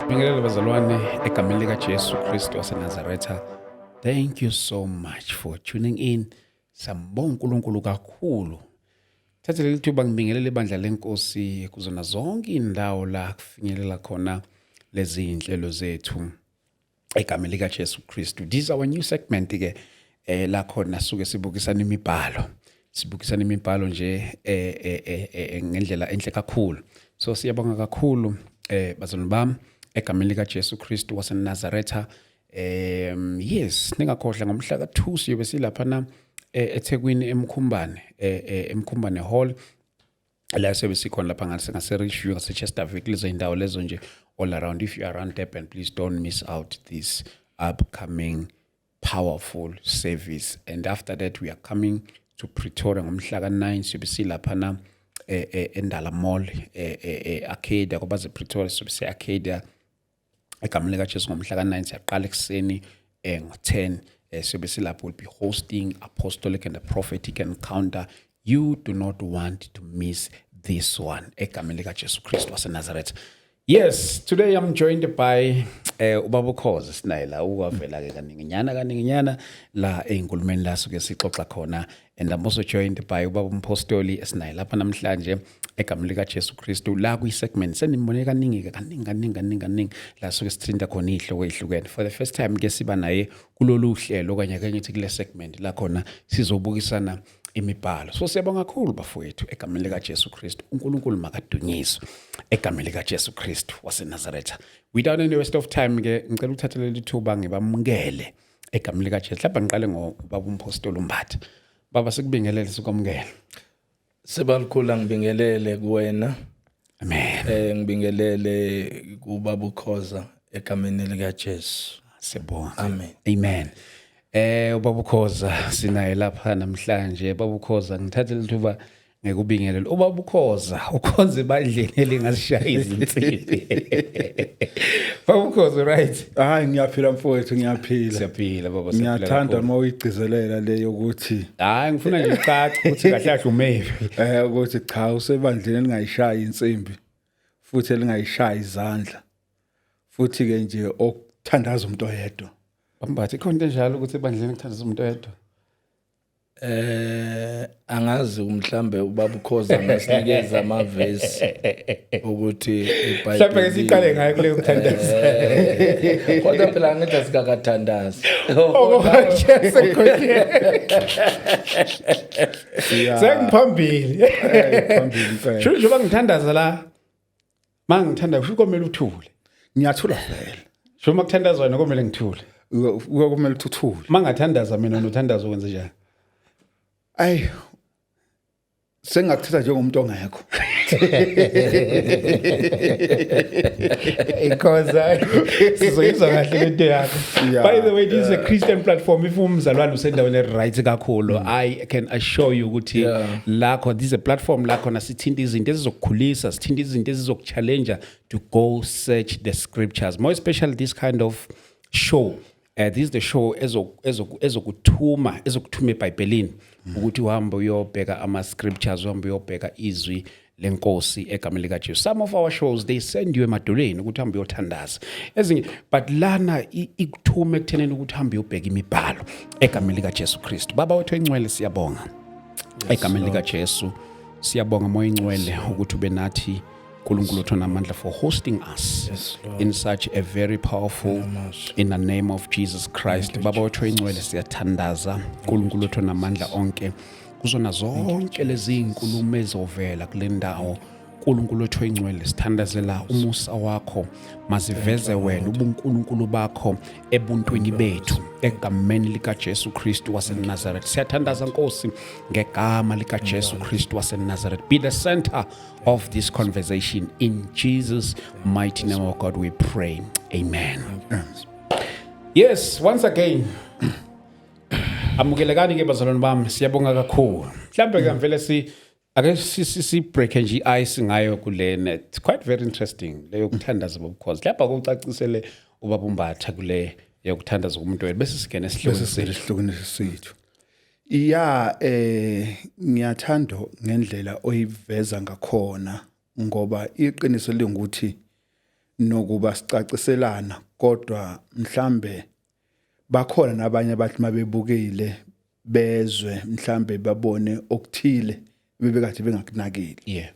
Bingelele bazalwane egameni lika Jesu Kristu waseNazaretha. Thank you so much for tuning in. Sambonga uNkulunkulu kakhulu. Thathe leli thuba ngibingelele ibandla lenkosi kuzona zonke indawo la kufinyelela khona lezi inhlelo zethu egameni lika Jesu Kristu. This is our new segment ke la khona suke sibukisana imibhalo. Sibukisana imibhalo nje ngendlela enhle kakhulu. So siyabonga kakhulu bazalwane bami egameni lika Jesu Kristu waseNazaretha. Yes, ningakhohlwa ngomhla ka2 siyobe silapha na eThekwini eMkhumbane, eMkhumbane Hall, la siyobe sikhona lapha ngase Richview, ngase Chesterville, kulezo indawo lezo nje all around. If you are around Durban, please don't miss out this upcoming powerful service. And after that we are coming to Pretoria ngomhla ka9, siyobe silapha na eNdala Mall, Arcadia, kwabaze Pretoria siyobe se Arcadia egameni lika Jesu ngomhla ka9. Siyaqala ekuseni ngo10, siyobe silapho. Will be hosting apostolic and a prophetic encounter. You do not want to miss this one egameni lika Jesu Kristu waseNazaretha. Yes, today I'm joined by ubaba uKhoza. Sinaye la, ukwavela ke kaningi nyana kaningi nyana la einkulumeni la suke sixoxa khona, and I'm also joined by ubaba umpostoli esinaye lapha namhlanje egameni lika Jesu Kristu la kwi segment senimbone kaningi ke, kaningi kaningi kaningi kaningi la suke sithinta khona ihloko ezihlukene. For the first time ke siba naye kulolu hlelo, okanye ke ngithi kule segment la khona sizobukisana imibhalo. So siyabonga kakhulu bafowethu egameni lika Jesu Kristu. uNkulunkulu makadunyiswe egameni lika Jesu Kristu waseNazaretha. Without any waste of time ke, ngicela ukuthatha leli thuba ngibamukele egameni lika Jesu. Lapha ngiqale ngobaba umpostoli uMbatha. Baba, sikubingelele, sikwamukele. Sebalikhula, ngibingelele kuwena. Amen. Ngibingelele kubaba uKhoza egameni lika Jesu. Siyabonga. Amen. Amen. Ubaba uKhoza sinaye lapha namhlanje. Baba uKhoza, ngithathe lithuba ngekubingelela. Ubaba uKhoza ukhonza ebandleni elingasishaya izinsimbi. Baba uKhoza, right? Hayi, ngiyaphila mfowethu, ngiyaphila. Siyaphila baba, siyaphila. Ngiyathanda kakhulu. uma uyigcizelela le yokuthi Hayi, ngifuna nje icace ukuthi kahle kahle umevi. Ukuthi cha, usebandleni elingayishayi insimbi futhi elingayishayi izandla. Futhi ke nje okuthandaza umuntu oyedwa. Bambathi ikhona into enjalo ukuthi ebandleni kuthandaza umuntu oyedwa? Angazi, mhlambe ubaba uKhoza ngasinikeza amavesi ukuthi Mhlawumbe ke siqale ngayo kule yokuthandaza. Kodwa phela ngithi asikakathandazi. Oh, sekhohle. Sengiphambili. Phambili impela. Sho njengoba ngithandaza la, mangithanda kusho komele uthule. Ngiyathula vele. Sho makuthandazwa wena komele ngithule. Kumele uthule. Mangathandaza mina nothandaza wenze njani? Ay, sengakuthatha njengomuntu ongekho. Ikhoza, sizoyizwa kahle lento yakho. By the way, this is a Christian platform. If umzalwane usendaweni right kakhulu, I can assure you ukuthi lakho this is a platform la khona sithinta izinto ezizokukhulisa, sithinta izinto ezizokuchallenge to go search the scriptures, more especially this kind of show. This is the show ezokuthuma eBhayibhelini ukuthi uhambe uyobheka ama scriptures, uhambe uyobheka izwi lenkosi egameni lika Jesu. Some of our shows, they send you emadoleni ukuthi uhambe uyothandaza ezinye, but lana ikuthuma ekutheneni ukuthi uhambe uyobheka imibhalo egameni lika Jesu Kristu. Baba wethu engcwele, siyabonga egameni lika Jesu. Siyabonga Moya Ingcwele ukuthi ube nathi, uNkulunkulu othu namandla, for hosting us Yes, Lord. in such a very powerful, in the name of Jesus Christ. Baba wethu oyingcwele, siyathandaza, uNkulunkulu wethu namandla onke, kuzona zonke lezi inkulumo ezovela kule ndawo. uNkulunkulu wethu oyingcwele, sithandazela umusa wakho, maziveze wena ubunkulunkulu bakho ebuntwini bethu egameni lika Jesu Kristu waseNazaretha. Siyathandaza Nkosi ngegama lika Jesu Kristu waseNazaretha, be the center of this conversation. In Jesus' mighty name of God we pray, amen. Yes, once again amukelekani ke bazalwane bami, siyabonga kakhulu. Mhlawumbe ke vele si ake si break nje ice ngayo kule. It's quite very interesting leyo kuthandaza bobukhosi lapha, kucacisele ubaba uMbatha kule yokuthandaza kumuntu wethu, bese singena esihlokweni Bese sethu. Esihlokweni sethu. Ya, ngiyathanda ngendlela oyiveza ngakhona, ngoba iqiniso lingukuthi Nokuba sicaciselana, kodwa mhlambe bakhona nabanye abathi mabebukile bezwe, mhlambe babone okuthile bebekade bengakunakile.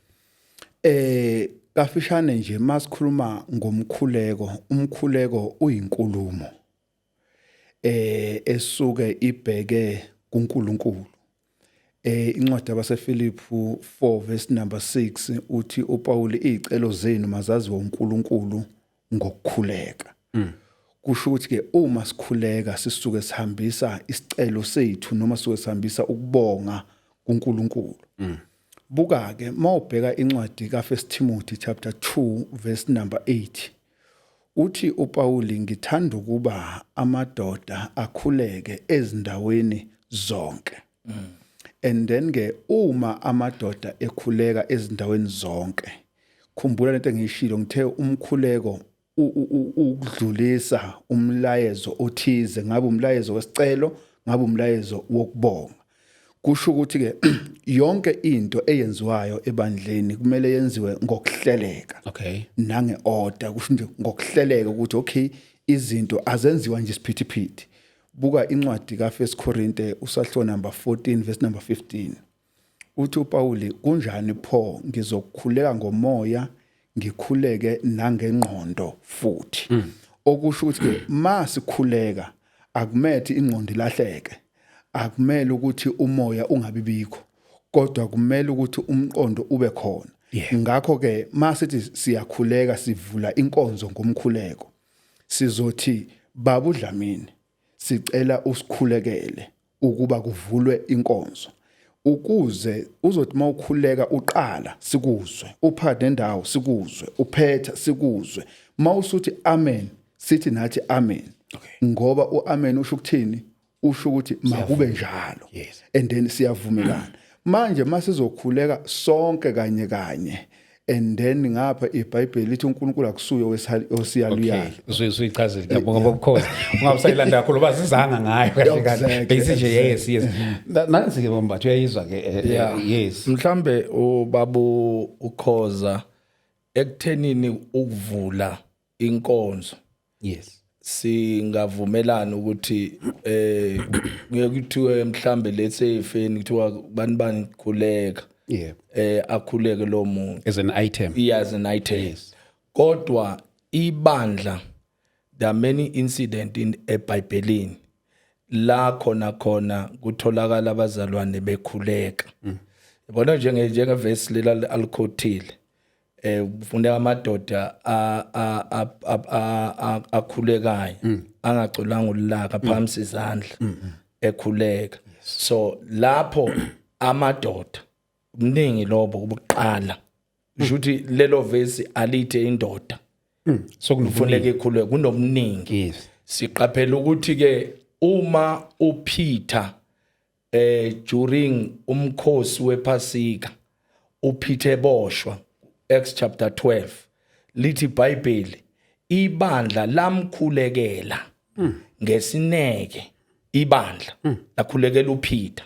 Kafishane nje, masikhuluma ngomkhuleko, umkhuleko uyinkulumo esuke ibheke kuNkulunkulu. Incwadi yabaseFilipu 4 verse number 6 uthi uPaul, "Izicelo zenu mazaziwe uNkulunkulu ngokukhuleka." Kusho ukuthi ke uma sikhuleka sisuke sihambisa isicelo sethu noma sisuke sihambisa ukubonga kuNkulunkulu. Buka ke, mawubheka incwadi kaFirst Timothy chapter 2 verse number 8, uthi uPauli, "Ngithanda ukuba amadoda akhuleke ezindaweni zonke." And then ke uma amadoda ekhuleka ezindaweni zonke, khumbula lento engiyishilo, ngithe umkhuleko ukudlulisa umlayezo othize, ngabe umlayezo wesicelo, ngabe umlayezo wokubonga. Kusho ukuthi ke yonke into eyenziwayo ebandleni kumele yenziwe ngokuhleleka nange-order. Kusho nje ngokuhleleka ukuthi okay, izinto azenziwa nje isiphithiphithi. Buka incwadi kaFirst Korinte usahluko number 14 verse number 15, uthi uPauli, "Kunjani pho? Ngizokukhuleka ngomoya, ngikhuleke nangengqondo futhi." Okusho ukuthi ke masikhuleka akumethi ingqondo ilahleke, akumele ukuthi umoya ungabi bikho, kodwa kumele ukuthi umqondo ube khona. Ngakho ke masithi siyakhuleka, sivula inkonzo ngomkhuleko, sizothi, "Baba uDlamini, sicela usikhulekele ukuba kuvulwe inkonzo," ukuze uzothi mawukhuleka uqala sikuzwe, uphakathi nendawo sikuzwe, uphetha sikuzwe, mawusuthi amen sithi nathi amen. Ngoba uamen usho ukuthini? Usho ukuthi makube njalo. And then siyavumelana. Manje masizokhuleka sonke kanye kanye, and then ngapha iBhayibheli lithi uNkulunkulu akusuye osiyaluyalu. Okay, usuyichazile, ngiyabonga bobukhosi. Ungabe kakhulu bazizanga ngayo kahle kahle. Bese nje yes. Nansi ke bombathu, uyayizwa ke yes. Mhlambe ubaba uKhoza ekuthenini ukuvula inkonzo, singavumelana ukuthi ngeke kuthiwe mhlambe lethe efeni kuthiwa bani bani khuleka, akhuleke lo muntu As an item. Yeah, as an item. Kodwa ibandla, there are many incident in eBhayibhelini la khona khona kutholakala abazalwane bekhuleka. Yabona, njenge verse lela alikhothile, kufuneka amadoda akhulekayo, angacolanga ulaka, phambi izandla ekhuleka. So lapho amadoda mningi lobo kubuqala, kusho ukuthi lelo verse alithe indoda So kufuneka ikhuleke, kunobuningi. Siqaphela ukuthi ke uma uPeter during umkhosi wePasika, uPeter eboshwa, Acts chapter 12, lithi iBhayibheli ibandla lamkhulekela ngesineke, ibandla lakhulekela uPeter.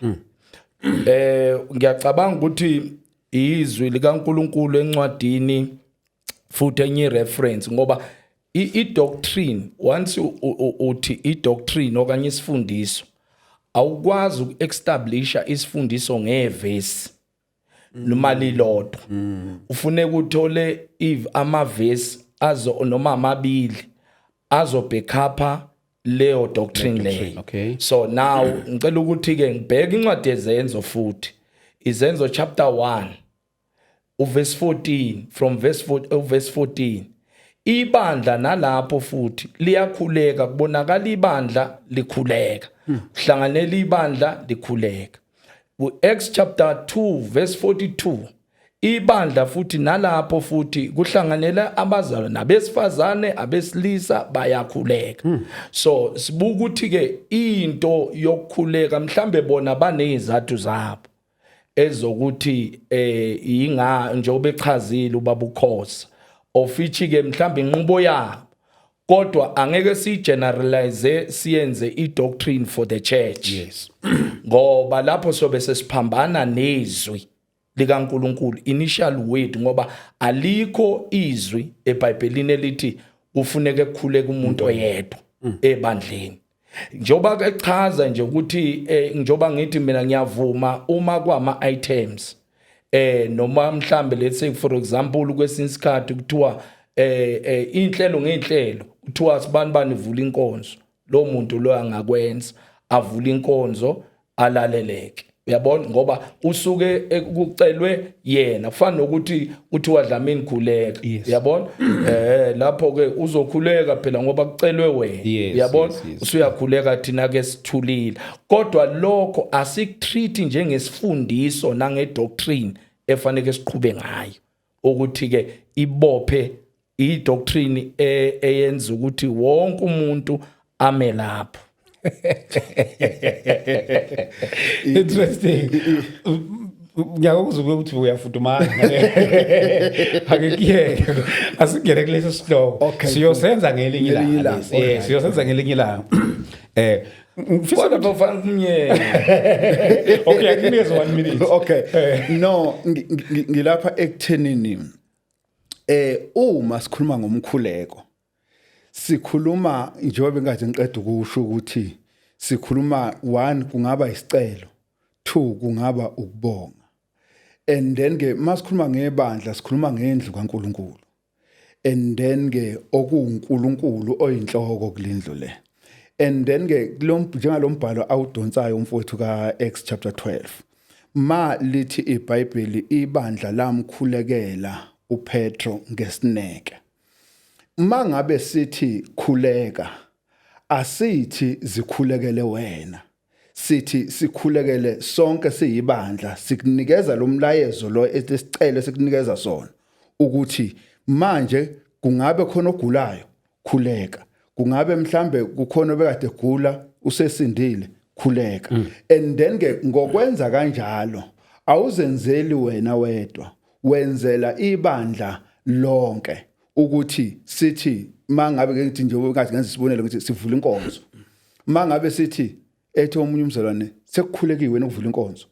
Ngiyacabanga ukuthi izwi likaNkuluNkulu encwadini futhi enye reference, ngoba i-doctrine, once uthi i-doctrine okanye isifundiso, awukwazi uku-establisha isifundiso ngevesi noma lilodwa. Ufuneka uthole amavesi azo noma amabili azobackupa leyo doctrine leyo. So now ngicela ukuthi ke ngibheke incwadi yeZenzo futhi, iZenzo chapter 1 uverse 14, from verse 4, uverse 14, ibandla nalapho futhi liyakhuleka, kubonakala ibandla likhuleka, kuhlanganela ibandla likhuleka. Ku-Acts chapter 2 verse 42, ibandla futhi nalapho futhi kuhlanganela abazalwane nabesifazane, abesilisa bayakhuleka. So sibuka ukuthi ke into yokukhuleka, mhlambe bona banezizathu zabo ezokuthi inga njengoba echazile ubaba uKhoza, ofithi ke mhlambe inqubo yabo, kodwa angeke sigeneralize siyenze i-doctrine for the church, ngoba lapho sobe sesiphambana nezwi. likaNkuluNkulu, initial word, ngoba alikho izwi eBhayibhelini elithi kufuneke kukhuleke umuntu oyedwa ebandleni. Njengoba echaza nje ukuthi njengoba ngithi mina ngiyavuma uma kwama items, noma mhlambe, let's say for example, kwesinye isikhathi kuthiwa inhlelo ngeinhlelo, kuthiwa sibani bani vula inkonzo, lo muntu lo angakwenza, avula inkonzo, alaleleke, uyabona, ngoba usuke kucelwe yena. Kufana nokuthi kuthiwa Dlamini khuleka. Uyabona, lapho ke uzokhuleka phela ngoba kucelwe wena. Uyabona? Yes. Usuyakhuleka, thina ke sithulile, kodwa lokho asikutreat njengesifundiso nangedoctrine efanele siqhube ngayo, ukuthi ke ibophe idoctrine eyenza ukuthi wonke umuntu ame lapho. Interesting. Ngiyakuzwa ukuthi uyafudumala. Ake kuyeke, asingene kulesi sihloko. Siyosenza ngelinye Ngelinye ilanga. ilanga, alright. Siyosenza ngelinye ilanga. Ngifisa Kodwa bafana kumnyeke. Okay, akunikeze 1 minute. Okay, no, ngilapha ekuthenini uma sikhuluma ngomkhuleko, sikhuluma njengoba bengathi ngiqeda ukusho ukuthi sikhuluma, one, kungaba isicelo, two, kungaba ukubonga, and then ke masikhuluma ngebandla sikhuluma ngendlu kaNkuluNkulu, and then ke okuwuNkulunkulu oyinhloko kulendlu le, and then ke njengalombhalo awudonsayo umfowethu ka Acts chapter 12, ma lithi iBhayibheli ibandla lamkhulekela uPetro ngesineke. Mangabe sithi khuleka, asithi zikhulekele wena, sithi sikhulekele sonke siyibandla. Sikunikeza lo mlayezo lo esicelo sikunikeza sona ukuthi manje kungabe khona ogulayo, khuleka. Kungabe mhlambe kukhona obekade egula, usesindile, khuleka. And then ke ngokwenza kanjalo awuzenzeli wena wedwa, wenzela ibandla lonke. Ukuthi sithi mangabe ke ngithi nje ngathi ngenza isibonelo, ngithi sivula inkonzo, mangabe sithi ethi omunye umzalwane sekukhulekiwe nokuvula inkonzo,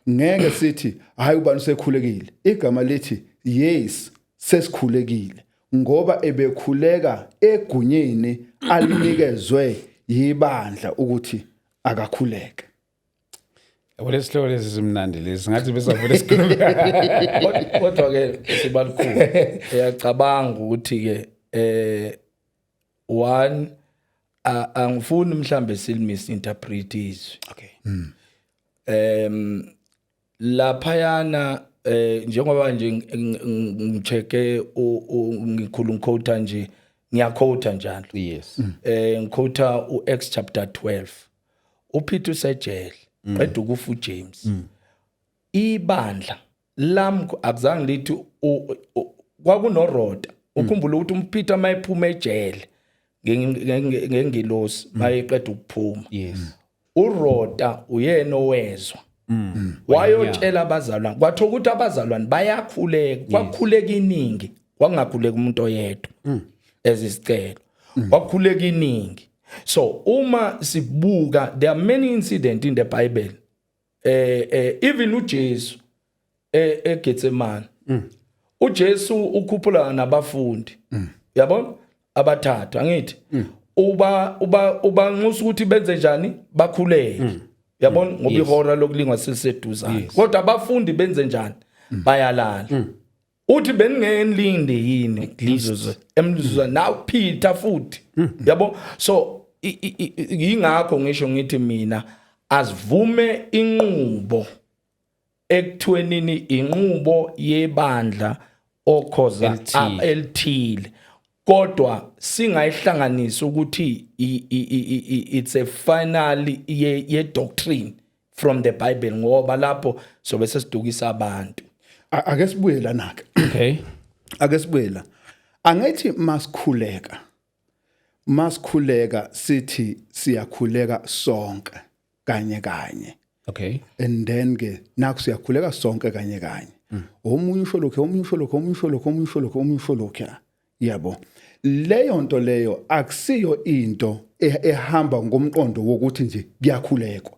ngeke sithi hayi, ubani usekhulekile. Igama lithi yes, sesikhulekile, ngoba ebekhuleka egunyeni alinikezwe yibandla ukuthi akakhuleke. Yabo, lesi sihloko lesi simnandi lesi, ngathi besavele sikhulume. Kodwa ke sibalikhulu, uyacabanga ukuthi ke one, angifuni mhlambe silimisinterpret izwi. Laphayana njengoba nje ngicheke, ngikhuluma, ngiquota nje, ngiyaquota njalo. Ngiquota uActs chapter 12, uPeter usejele, qeda ukufa uJames, ibandla lam akuzange lithi kwakunorota. Ukhumbula ukuthi uPeter mayephuma ejele ngengilosi, mayeqeda ukuphuma, uRota uyena owezwa, wayotshela abazalwane, kwathiwa ukuthi abazalwane bayakhuleka, kwakhuleka iningi, kwangakhuleka umuntu oyedwa ezisicelo, kwakhuleka iningi. So uma sibuka, there are many incident in the Bible, even uJesu eGetsemane, uJesu ukhuphula nabafundi, yabona, abathathu, angithi uba ubanxusa ukuthi benze njani, bakhuleke, yabona, ngoba ihora lokulingwa seliseduzane. Kodwa abafundi benze njani? Bayalala. Uthi beningeke yini emzuzu emzuzu now Peter futhi, yabo. So yingakho ngisho ngithi mina asivume inqubo ekuthiwenini inqubo yebandla okhoza Elithile. Elithile, kodwa singayihlanganisi ukuthi it's a final ye doctrine from the Bible, ngoba lapho sobe sesidukisa abantu. Ake sibuye lana ke. Ake sibuye la. Angithi masikhuleka, masikhuleka sithi siyakhuleka sonke kanye kanye? And then ke naku siyakhuleka sonke kanye kanye, omunye usho lokho, omunye usho lokho, omunye usho lokho, omunye usho lokho, omunye usho lokho, yabo. Leyo nto leyo akusiyo into ehamba ngomqondo wokuthi nje kuyakhulekwa,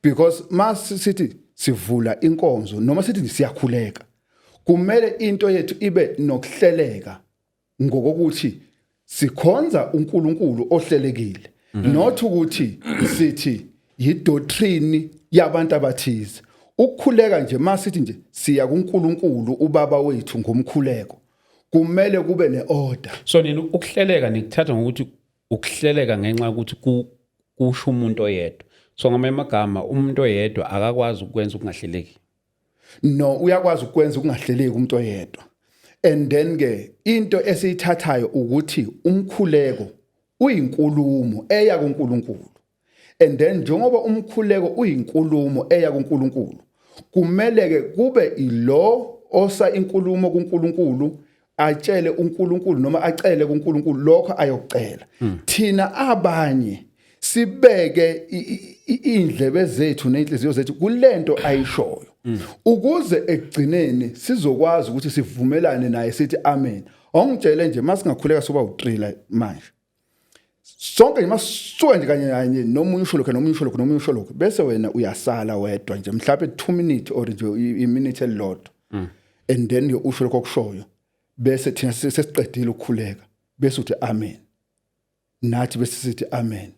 because masithi Sivula inkonzo noma sithi nje siyakhuleka, kumele into yethu ibe nokuhleleka ngokokuthi sikhonza uNkulunkulu ohlelekile, not ukuthi sithi yidoctrine yabantu abathize. Ukukhuleka nje, masithi nje siya kuNkulunkulu ubaba wethu ngomkhuleko, kumele kube neorder. So nina ukuhleleka nikuthatha ngokuthi ukuhleleka ngenxa yokuthi kusho umuntu oyedwa. So ngamanye amagama, umuntu oyedwa akakwazi ukwenza ukungahleleki? No, uyakwazi ukwenza ukungahleleki umuntu oyedwa. And then ke into esiyithathayo ukuthi umkhuleko uyinkulumo eya kuNkulunkulu, and then njengoba umkhuleko uyinkulumo eya kuNkulunkulu, kumele ke kube ilo osa inkulumo kuNkulunkulu atshele uNkulunkulu noma acele kuNkulunkulu lokho ayokucela. Thina abanye sibeke indlebe zethu nezinhliziyo zethu kulento ayishoyo ukuze ekugcineni sizokwazi ukuthi sivumelane naye, sithi amen. Awungitshele nje, masingakhuleka soba u3 la manje sonke nje, masisuka nje kanye kanye, nomunye usho lokho, nomunye usho lokho, nomunye usho lokho, bese wena uyasala wedwa nje mhlawumbe 2 minutes or nje iminute elilodwa, and then usho lokho okushoyo, bese thina sesiqedile ukukhuleka, bese uthi amen, nathi bese sithi amen.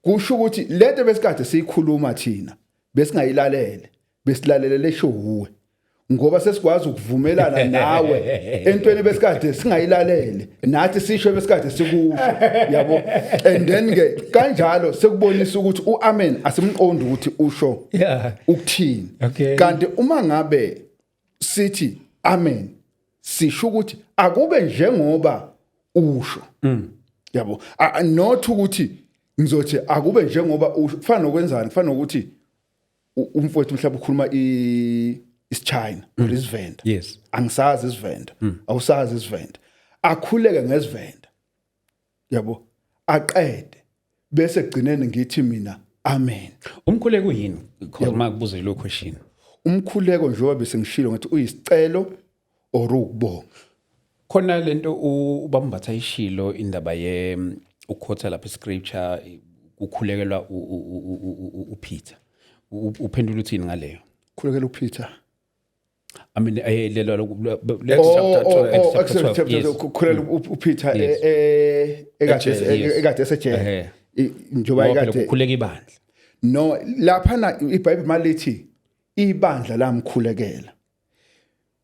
Kusho ukuthi lento besikade siyikhuluma thina besingayilalele, besilalele lesho wuwe, ngoba sesikwazi ukuvumelana nawe entweni besikade singayilalele, nathi sisho besikade sikusho, yabo. And then ke kanjalo sekubonisa ukuthi uamen asimqondi ukuthi usho ukuthini. Kanti uma ngabe sithi amen, sisho ukuthi akube njengoba usho, yabo. Not ukuthi ngizothi akube njengoba usho. Kufana nokwenzani? Kufana nokuthi umfowethu mhlawumbe ukhuluma isiChina or isiVenda. Angisazi isiVenda, awusazi isiVenda. Akhuleke ngesiVenda, yabo, aqede, bese gcineni ngithi mina amen. Umkhuleko uyini? Because makubuze lo question. Umkhuleko, njengoba bese ngishilo, ngathi uyisicelo or ukubonga. Khona lento ubambatha ishilo, indaba ye ukukhotha lapha scripture kukhulekelwa uPeter. Uphendula uthini ngaleyo? Khulekela uPeter? I mean, lelo Acts chapter 12. Oh, Acts Acts chapter 12, chapter yes. Khulekela uPeter ekade Ejele. ekade esejele. Njengoba Ngoba phela ekade kukhuleka ibandla. No, laphana iBhayibheli malithi ibandla lamkhulekela,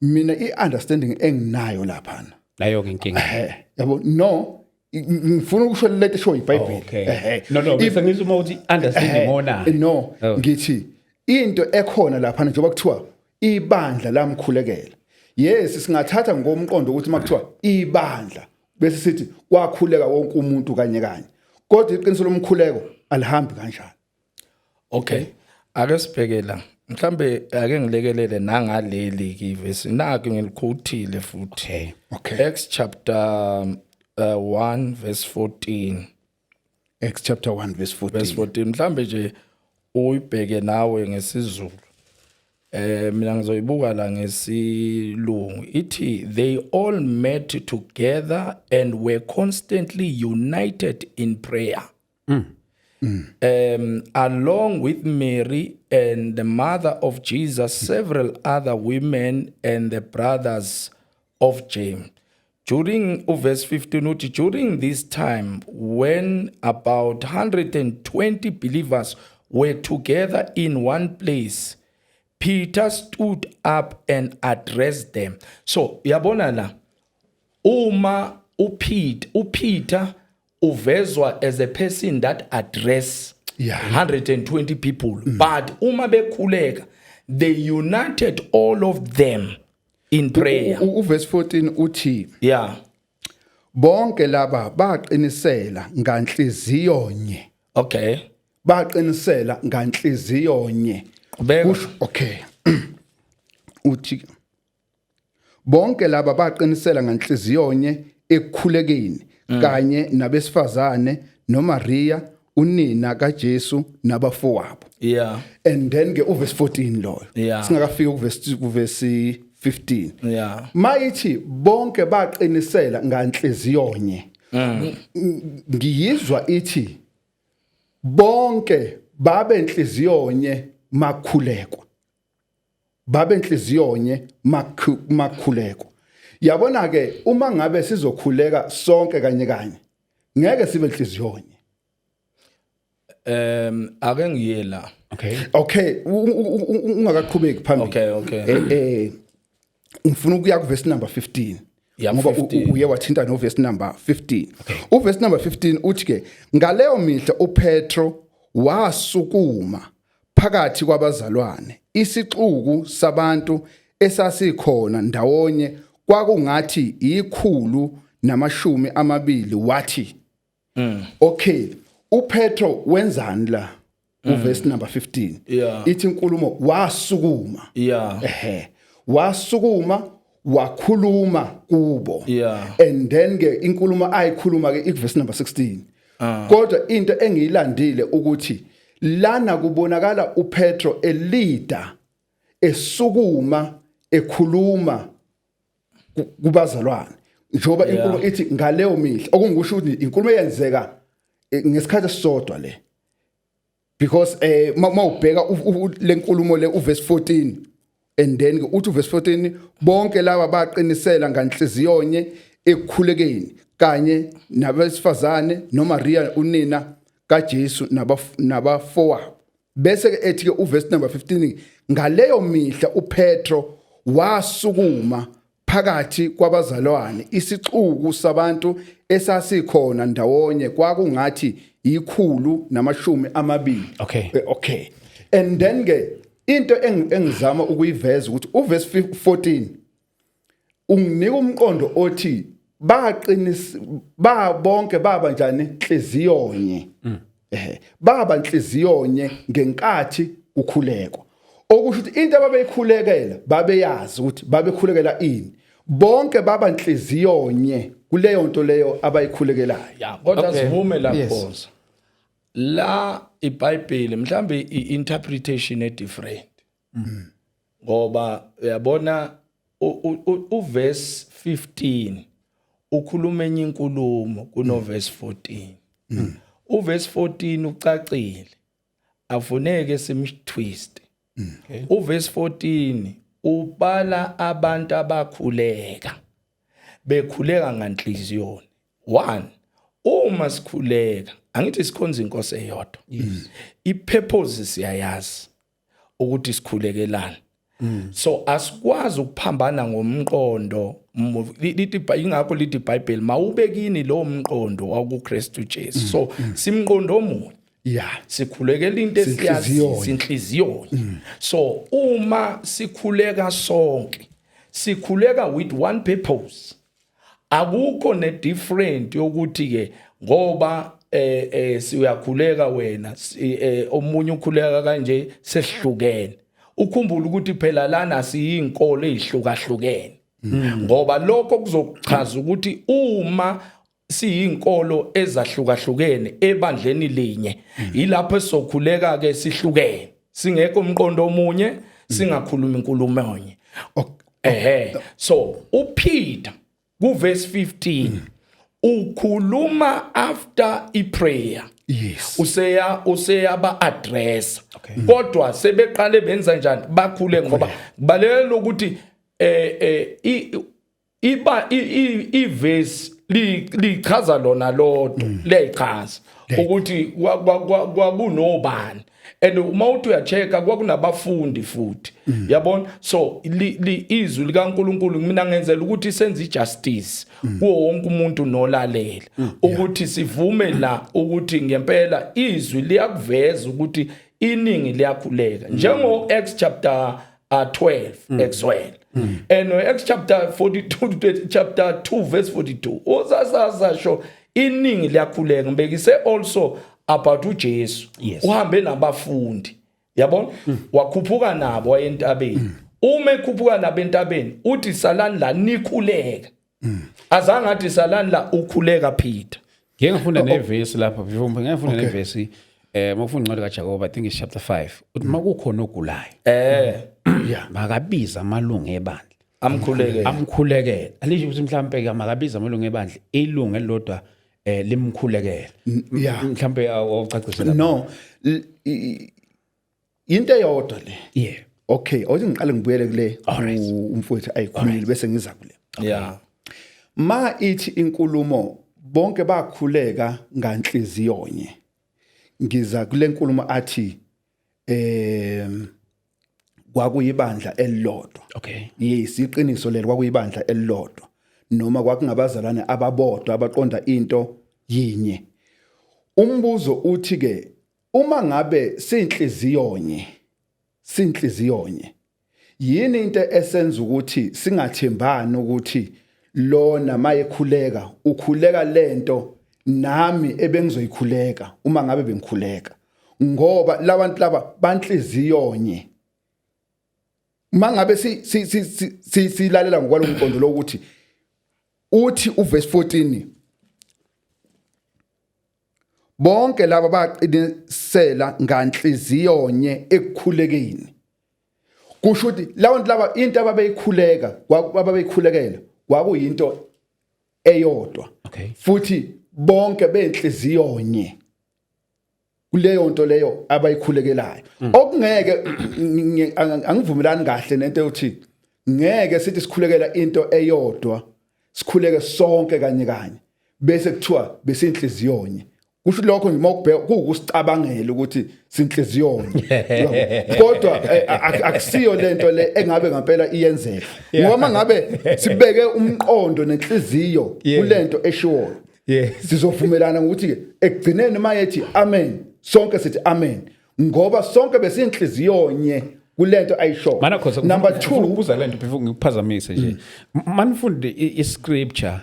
mina i-understanding enginayo laphana Nayo ke inkinga. Yabo, no, ngifuna ukusho lento esho iBhayibheli. No, bese ngizwa uma uthi understanding ngona. No. Ngithi into ekhona lapha, njengoba kuthiwa ibandla lamkhulekela, yes, singathatha ngomqondo ukuthi makuthiwa ibandla bese sithi kwakhuleka wonke umuntu kanye kanye, kodwa iqiniso lomkhuleko alihambi kanjalo. Okay. Ake sibheke la. Mhlambe ake ngilekelele nangaleli ke verse. Naku ngilikhothile futhi. Acts chapter 1 verse 14. Acts chapter 1 verse 14. Verse 14, mhlambe nje uyibheke nawe ngesiZulu. Mina ngizoyibuka la ngesilungu. Ithi they all met together and were constantly united in prayer. Along with Mary and the mother of Jesus, several other women and the brothers of James. During verse 15 uthi, during this time when about 120 believers were together in one place, Peter stood up and addressed them. So yabona la, uma uPeter uvezwa as a person that address 120 people, but uma bekhuleka they united all of them in prayer. Uverse 14 uthi bonke laba baqinisela nganhliziyo nye. Baqinisela nganhliziyo nye. Qhubeka. Kusho, okay, uthi bonke laba baqinisela nganhliziyo nye ekukhulekeni kanye nabesifazane noMaria unina kaJesu nabafowabo. And then ke uverse 14 loyo, singakafiki kuverse 15, mayithi bonke baqinisela nganhliziyo nye, ngiyizwa ithi bonke babe nhliziyo nye makhulekwa. Babe inhliziyonye makhuleko. Yabona ke, uma ngabe sizokhuleka sonke kanye kanye, ngeke sibe inhliziyonye. Ake ngiye la. Okay. Okay, ungakaqhubeki phambili. Okay. Ngifuna ukuya ku verse number 15 ngoba 15. Uye wathinta no verse number 15. Uverse number 15 uthi ke, ngaleyo mihla uPetro wasukuma phakathi kwabazalwane, isixuku sabantu esasikhona ndawonye kwakungathi 120, wathi. Okay, uPetro wenzani la uverse number 15? Ithi inkulumo wasukuma. Wasukuma, wakhuluma kubo. And then ke inkulumo ayikhuluma ke ikuverse number 16, kodwa into engiyilandile ukuthi lana kubonakala uPetro eleader esukuma ekhuluma kubazalwane, njengoba inkulumo ithi ngaleyo mihla, okungisho ukuthi inkulumo eyenzeka ngesikhathi esisodwa le, because mawubheka lenkulumo le, uverse 14, and then ke uthi uverse 14, bonke laba baqinisela nganhliziyonye ekukhulekeni kanye nabesifazane noMaria unina kaJesu nabafowabo. Bese ke ethi ke uverse number 15, ngaleyo mihla uPetro wasukuma phakathi kwabazalwane, isixuku sabantu esasikhona ndawonye kwakungathi 120. Okay, and then ke into engizama ukuyiveza ukuthi uverse 14 unginika umqondo othi baqinisa ba bonke baba njani inhliziyonye, baba inhliziyonye ngenkathi kukhulekwa, okusho ukuthi into ababeyikhulekela babeyazi ukuthi babekhulekela ini. Bonke baba inhliziyonye kuleyo nto leyo abayikhulekelayo. Ya, kodwa sivume la, phosa la iBhayibheli mhlambe i-interpretation e different, ngoba uyabona uverse 15 ukhuluma enye inkulumo kuno verse 14. Uverse 14 ucacile, afuneke simtwist. Uverse 14 ubala abantu abakhuleka, bekhuleka nganhliziyoni one. Uma sikhuleka, angithi sikhonza inkosi eyodwa? Ipurpose siyayazi ukuthi sikhulekelana, so asikwazi ukuphambana ngomqondo. Lithi ingakho lithi iBhayibheli, mawube kini lo mqondo wakuKristu Jesu. So simqondo omunye, sikhulekela into esiyazi. Sinhliziyonye. Sinhliziyonye. So uma sikhuleka sonke, sikhuleka with one purpose, akukho ne different yokuthi ke ngoba siyakhuleka wena, omunye ukhuleka kanje, sesihlukene. Ukhumbule ukuthi phela lana siyinkolo ezihlukahlukene, ngoba lokho kuzochaza ukuthi uma siyinkolo ezahlukahlukene ebandleni linye, yilapho esizokhuleka ke sihlukene, singekho umqondo omunye, singakhuluma inkulumo enye. So uPeter kuverse 15 ukhuluma after iprayer. Useya useyaba address, kodwa sebeqale benza njani? Bakhule, ngoba kubalekela ukuthi iba iverse lichaza lona lodwa, liyayichaza ukuthi kwakunobani, and uma uthi uyachecka kwakunabafundi futhi, yabona. So izwi likaNkuluNkulu mina ngenzela ukuthi senze ijustice kuwo wonke umuntu nolalela, ukuthi sivume la ukuthi ngempela izwi liyakuveza ukuthi iningi liyakhuleka, njengo Acts chapter 12 as well, and Acts chapter 42, chapter 2 verse 42, usasasasho iningi liyakhuleka. Ngibekise also about uJesu. Uhambe nabafundi, yabona, wakhuphuka nabo wayentabeni. Uma ekhuphuka nabo entabeni, uthi, "Salani la nikhuleka." Azange athi, "Salani la ukhuleka, Peter." Ngike ngafunda nevesi lapha before, ngike ngafunda nevesi, mawufunda incwadi kaJakobe, I think it's chapter 5, uthi makukhona ogulayo, makabiza amalungu ebandla amkhuleke. Amkhulekele. Alisho ukuthi mhlambe ke makabiza amalungu ebandla, ilungu elilodwa limkhulekele. Mhlambe awucacise lapha. No, into eyodwa le. Okay, awuthi ngiqale ngibuyele kule umfowethu ayikhulumile bese ngiza kule. Ma ithi inkulumo bonke bakhuleka nganhliziyonye. Ngiza kule nkulumo athi kwakuyibandla elilodwa. Yes, iqiniso lelo, kwakuyibandla elilodwa noma kwakungabazalwane ababodwa abaqonda into yinye. Umbuzo uthi ke, uma ngabe sinhliziyonye, sinhliziyonye, yini into esenza ukuthi singathembani ukuthi lona mayekhuleka ukhuleka lento nami ebengizoyikhuleka uma ngabe bengikhuleka, ngoba labantu laba banhliziyonye? Mangabe si si si silalela ngokwalomqondo lokuthi uthi uverse 14, bonke laba baqinisela nganhliziyonye ekukhulekeni, kusho ukuthi labantu laba into ababeyikhuleka, ababeyikhulekela kwakuyinto eyodwa futhi bonke benhliziyonye kuleyo nto leyo abayikhulekelayo. Okungeke angivumelani kahle nento yokuthi ngeke sithi sikhulekela into eyodwa, sikhuleke sonke kanye kanye, bese kuthiwa besinhliziyonye. Kusho lokho nje mawubheka kuwukusicabangela ukuthi sinhliziyonye, kodwa akusiyo lento le engabe ngempela iyenzeka, ngoba ngabe sibeke umqondo nenhliziyo kulento eshiwoyo, sizovumelana ngokuthi ke ekugcineni mayethi amen, sonke sithi amen, ngoba sonke besinhliziyonye kulento ayisho. Mana khosa. Number 2. Ukubuza lento before ngikuphazamise nje. Manifunde i-scripture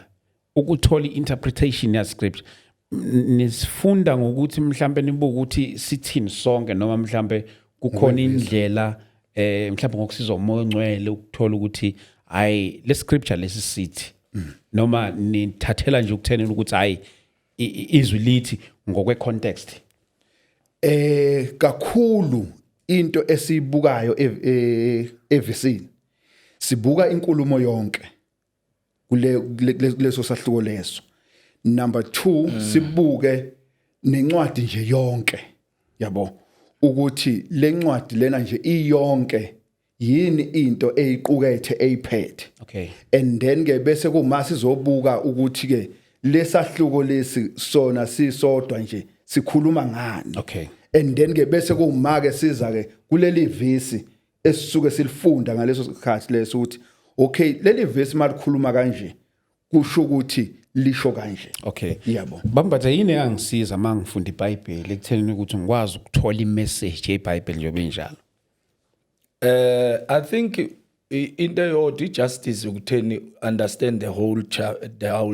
ukuthola i-interpretation ya scripture, nisifunda ngokuthi mhlambe nibuka ukuthi sithini sonke, noma mhlambe kukhona indlela mhlambe ngokusizwa uMoya oNgcwele ukuthola ukuthi hayi, le scripture lesi sithi, noma nithathela nje ukuthenini ukuthi hayi, izwi lithi ngokwe context? Kakhulu into esiyibukayo evisini, sibuka inkulumo yonke kule kuleso sahluko leso. Number 2, sibuke nencwadi nje yonke, yabo, ukuthi lencwadi lena nje iyonke yini into eyiqukethe, eyiphethe. And then ke bese kuma sizobuka ukuthi ke lesahluko lesi sona sisodwa nje sikhuluma ngani. And then ke bese kuma ke siza ke kuleli vesi esisuke silifunda ngaleso sikhathi leso, ukuthi okay, leli vesi malikhuluma kanje, kusho ukuthi lisho kanje. Yabo. Bambatha, yini engangisiza uma ngifunda iBhayibheli ekuthenini ukuthi ngikwazi ukuthola imessage yeBhayibheli njengoba injalo? I think into eyodwa, i-justice ukutheni understand the whole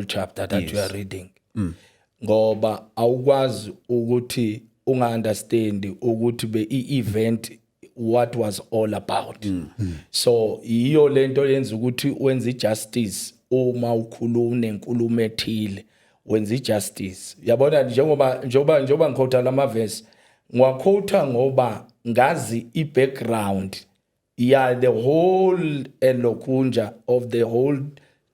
chapter that you are reading. Ngoba awukwazi ukuthi unga understand ukuthi be i-event what was all about. So iyo lento yenza ukuthi wenze i-justice uma ukhuluma nenkulumo ethile, wenza i-justice. Yabona, njengoba ngiquota lama verse, ngiwaquota ngoba ngazi i-background ya the whole elokunja of the whole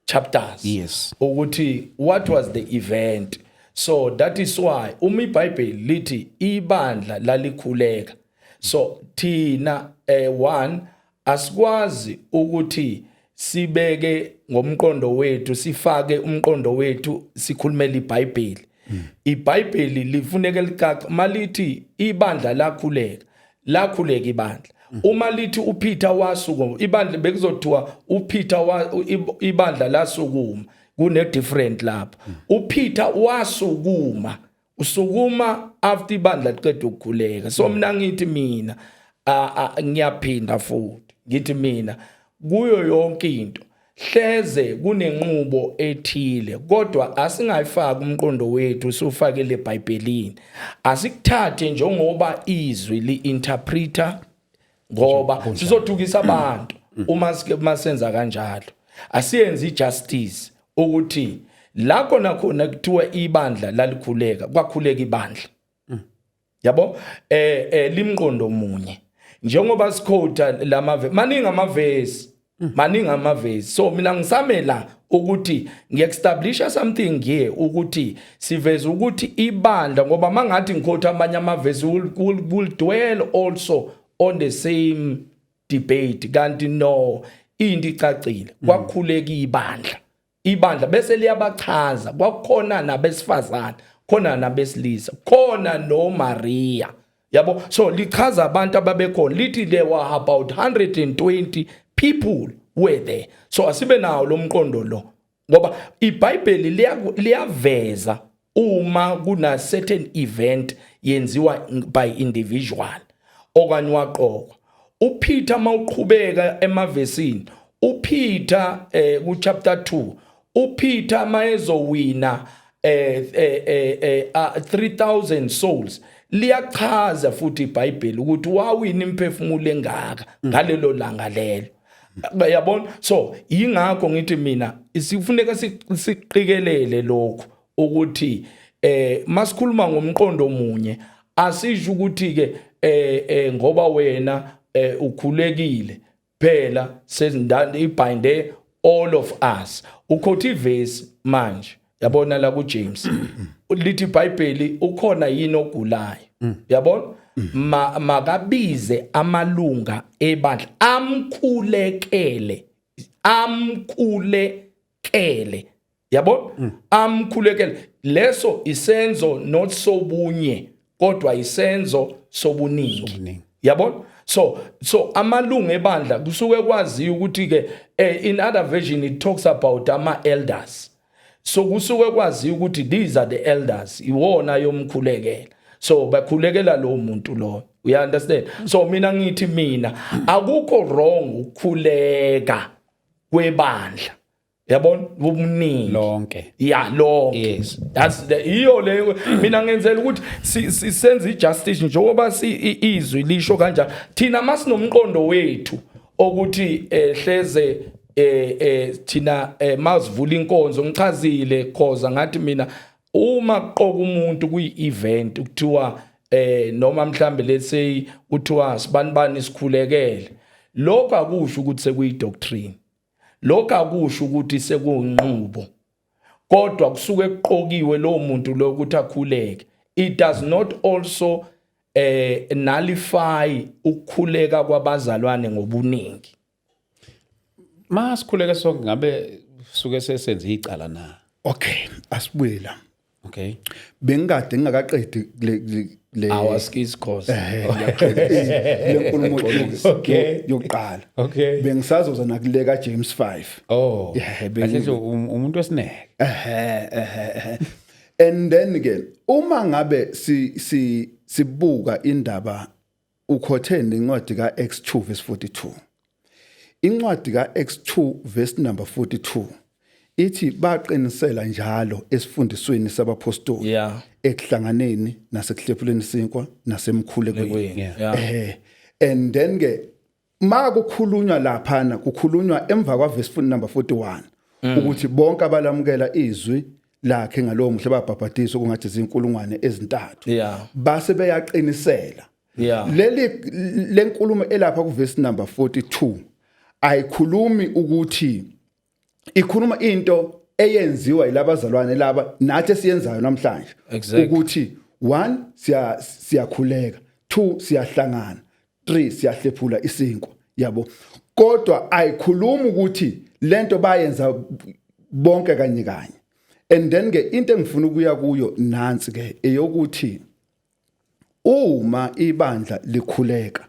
chapters ukuthi what was the event. So that is why uma iBhayibheli lithi ibandla lalikhuleka, so thina one asikwazi ukuthi sibeke ngomqondo wethu, sifake umqondo wethu, sikhulumele iBhayibheli. IBhayibheli lifuneke licace. Malithi ibandla lakhuleka, lakhuleka ibandla. Uma lithi uPeter wasukuma ibandla, bekuzothiwa uPeter wa ibandla lasukuma, kune different lapho. UPeter wasukuma, usukuma after ibandla liqeda ukukhuleka. So mina ngithi mina ngiyaphinda futhi ngithi mina kuyo yonke into hleze kunenqubo ethile, kodwa asingayifaki umqondo wethu siufakele eBhayibhelini. Asikuthathe njengoba izwi li-interpreter, ngoba sizodukisa abantu uma sike masenza kanjalo. Asiyenze ijustice ukuthi la khona khona kuthiwa ibandla lalikhuleka, kwakhuleka ibandla, yabo, limqondo munye, njengoba siquota lamave maningi amavesi, maningi amavesi. So mina ngisamela ukuthi ngiestablisha something here ukuthi siveze ukuthi ibandla, ngoba mangathi ngiquota amanye amavesi will dwell also on the same debate, kanti no, into icacile. Kwakhuleka ibandla, ibandla bese liyabachaza. Kwakukhona nabesifazane, khona nabesilisa, khona noMaria, yabo. So lichaza abantu ababekhona, lithi there were about 120 people were there. So asibe nawo lo mqondo lo, ngoba iBhayibheli liyaveza uma kuna certain event yenziwa by individual okanye waqokwa. uPeter, mawuqhubeka emavesini, uPeter ku chapter 2, uPeter mayezowina 3000 souls, liyachaza futhi iBhayibheli ukuthi wawina imphefumulo engaka ngalelo langa lelo, yabona. So yingakho ngithi mina sifuneka siqikelele lokhu ukuthi masikhuluma ngomqondo munye, asisho ukuthi ke ngoba wena ukhulekile phela sezindane ibhinde all of us. Ukhotha ivesi manje, yabona la ku James, lithi iBhayibheli, ukhona yini ogulayo, yabona, makabize amalunga ebandla amkhulekele, amkhulekele, yabo, amkhulekele. Leso isenzo not sobunye, kodwa isenzo sobuningi. Sobuningi. Yabona, so amalungu ebandla kusuke kwaziwa ukuthi ke in other version it talks about ama elders. So kusuke kwaziwa ukuthi these are the elders, iwona yomkhulekela, so bakhulekela lo muntu lo, you understand? So mina ngithi mina akukho wrong ukukhuleka kwebandla, yabona, ubuningi lonke. Ya, lonke. That's the iyo le mina ngenzela ukuthi senze ijustice njengoba si izwi lisho kanjalo. Thina masinomqondo wethu ukuthi hleze thina mazivula inkonzo, ngichazile khoza ngathi mina uma kuqoka umuntu kuyi event kuthiwa noma mhlambe let's say kuthiwa sibanibani sikhulekele, lokho akusho ukuthi sekuyi doctrine, lokho akusho ukuthi sekuyinqubo, kodwa kusuke kuqokiwe lo muntu lo ukuthi akhuleke. It does not also nullify ukukhuleka kwabazalwane ngobuningi. Masikhuleke sonke, ngabe suke sesenze icala na? Okay, asibuye la. Bengikade ngingakaqedi kule Our skills course. Ngiyaqeda le nkulumo yokuqala. Bengisazoza nakule ka James 5. Oh. Yeah, Kahle nje, umuntu wesineke. Ehe. And then ke uma ngabe si si sibuka indaba, ukhothe nencwadi ka Acts 2 verse 42. Incwadi ka Acts 2 verse number 42 ithi baqinisela njalo esifundisweni sabapostoli, ekuhlanganeni nasekuhlephuleni isinkwa nasemkhulekweni. And then ke makukhulunywa laphana, kukhulunywa emva kwa verse number 41 ukuthi bonke abalamukela izwi lakhe ngalowo mhla babhabhadiswa, kungathi izinkulungwane ezintathu, base beyaqinisela. Leli lenkulumo elapha ku verse number 42 ayikhulumi ukuthi, ikhuluma into eyenziwa yilabazalwane laba nathi esiyenzayo namhlanje, ukuthi one, siyakhuleka, two, siyahlangana, three, siyahlephula isinkwa, yabo, kodwa ayikhulumi ukuthi lento bayenza bonke kanye kanye. And then ke into engifuna ukuya kuyo nansi ke, eyokuthi uma ibandla likhuleka,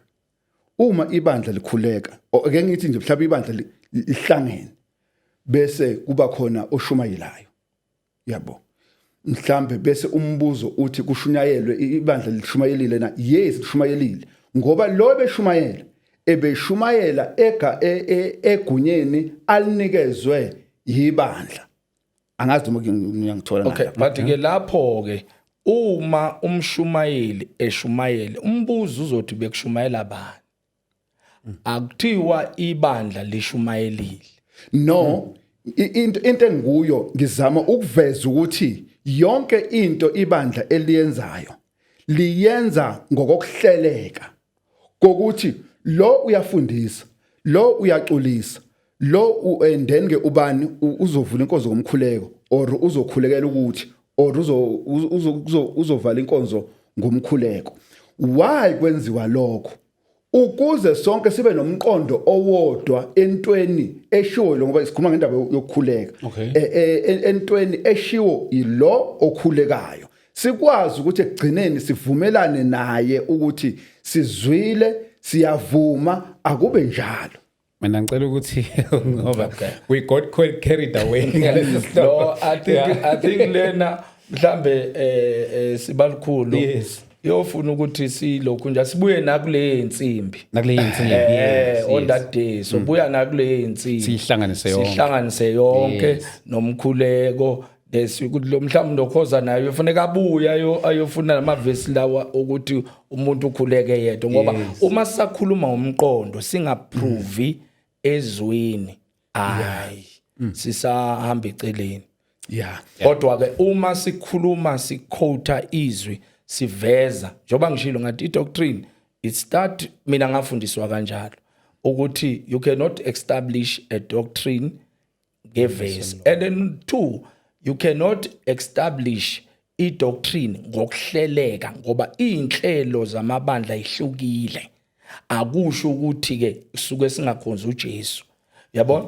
uma ibandla likhuleka, ake ngithi nje mhlawumbe ibandla lihlangene bese kuba khona oshumayelayo, yabo, mhlambe bese umbuzo uthi kushunyayelwe, ibandla lishumayelile na? Yes, lishumayelile, ngoba lo beshumayela ebeshumayela egunyeni alinikezwe yibandla. Angazi noma ngiyangithola. Okay, but ke lapho ke uma umshumayeli eshumayele, umbuzo uzothi bekushumayela bani? Akuthiwa ibandla lishumayelile. No, into enguyo ngizama ukuveza ukuthi yonke into ibandla eliyenzayo liyenza ngokokuhleleka kokuthi lo uyafundisa, lo uyaculisa, lo and then ke ubani uzovula inkonzo ngomkhuleko or uzokhulekela ukuthi or uzovala inkonzo ngomkhuleko. Why kwenziwa lokho? Ukuze sonke sibe nomqondo owodwa entweni eshiwo lo, ngoba sikhuluma ngendaba yokukhuleka. Entweni eshiwo yilo okhulekayo, sikwazi ukuthi ekugcineni sivumelane naye ukuthi sizwile, siyavuma, akube njalo. Mina ngicela ukuthi, ngoba we got carried away ngalesi sihloko. No, I think lena mhlambe sibalikhulu yofuna ukuthi silokhu nje sibuye nakule insimbi. Nakule insimbi. On that day so buya nakule insimbi. Siyihlanganise yonke. Sihlanganise yonke. Nomkhuleko lesi ukuthi lo mhlawumbe nokhoza naye ufuneka abuye ayofuna namavesi lawa ukuthi umuntu ukhuleke yedwa, ngoba uma sisakhuluma ngomqondo singaprove ezwini, hayi, sisahamba eceleni. Kodwa ke uma sikhuluma siquota izwi, siveza, njengoba ngishilo ngathi i-doctrine it start, mina ngafundiswa kanjalo ukuthi you cannot establish a doctrine ngevesi, and then two, you cannot establish i-doctrine ngokuhleleka, ngoba iy'nhlelo zamabandla ihlukile. Akusho ukuthi ke suke singakhonzi uJesu, yabona?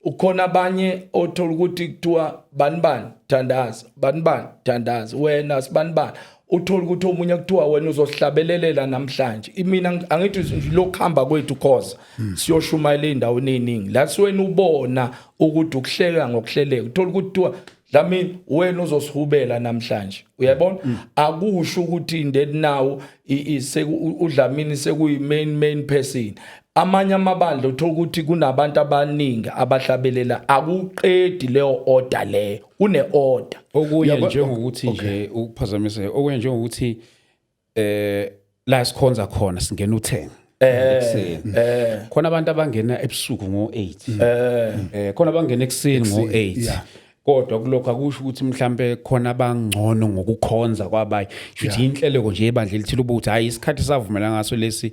Ukhona abanye othola ukuthi kuthiwa bani bani thandaza, bani bani thandaza, wena sibani bani, uthola ukuthi omunye kuthiwa wena uzohlabelelela namhlanje. Mina angithi lokuhamba kwethu cause siyoshumayela ey'ndaweni ey'ningi la, wena ubona ukuthi ukuhleka ngokuhleleka, uthola ukuthi kuthiwa Dlamini wena uzosihubela namhlanje, uyabona? Akusho ukuthi then now uDlamini sekuyi main person. Amanye amabandla uthola ukuthi kunabantu abaningi abahlabelela, akuqedi leyo order leyo, kune order. Okunye njengokuthi nje ukuphazamise, okunye njengokuthi la sikhonza khona singena u10 ekuseni, khona abantu abangena ebusuku ngo8, khona abangena ekuseni ngo8, kodwa kulokho akusho ukuthi mhlambe khona abangcono ngokukhonza kwabanye. Shuthi inhleleko nje ebandla elithile ukuthi hayi, isikhathi savumela ngaso lesi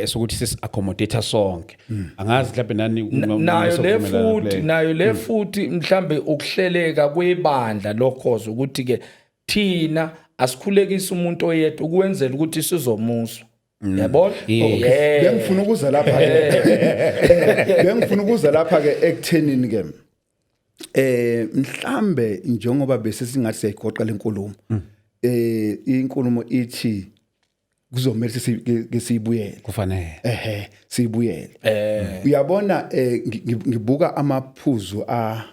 sokuthi sisi accommodate sonke. Angazi mhlambe nani Nayo le nisovumelana futhi kuleyo. Nayo le futhi mhlambe ukuhleleka kwebandla lokhozo ukuthi ke thina asikhulekise umuntu oyedwa ukwenzela ukuthi sizomuzwa, yabona? Yeah. Bengifuna ukuza lapha ke ekuthenini ke mhlambe njengoba bese singathi siyayigoqa lenkulumo, inkulumo ithi kuzomela ke siyibuyele. Kufanele. Ehe, siyibuyele. Uyabona, ngibuka amaphuzu a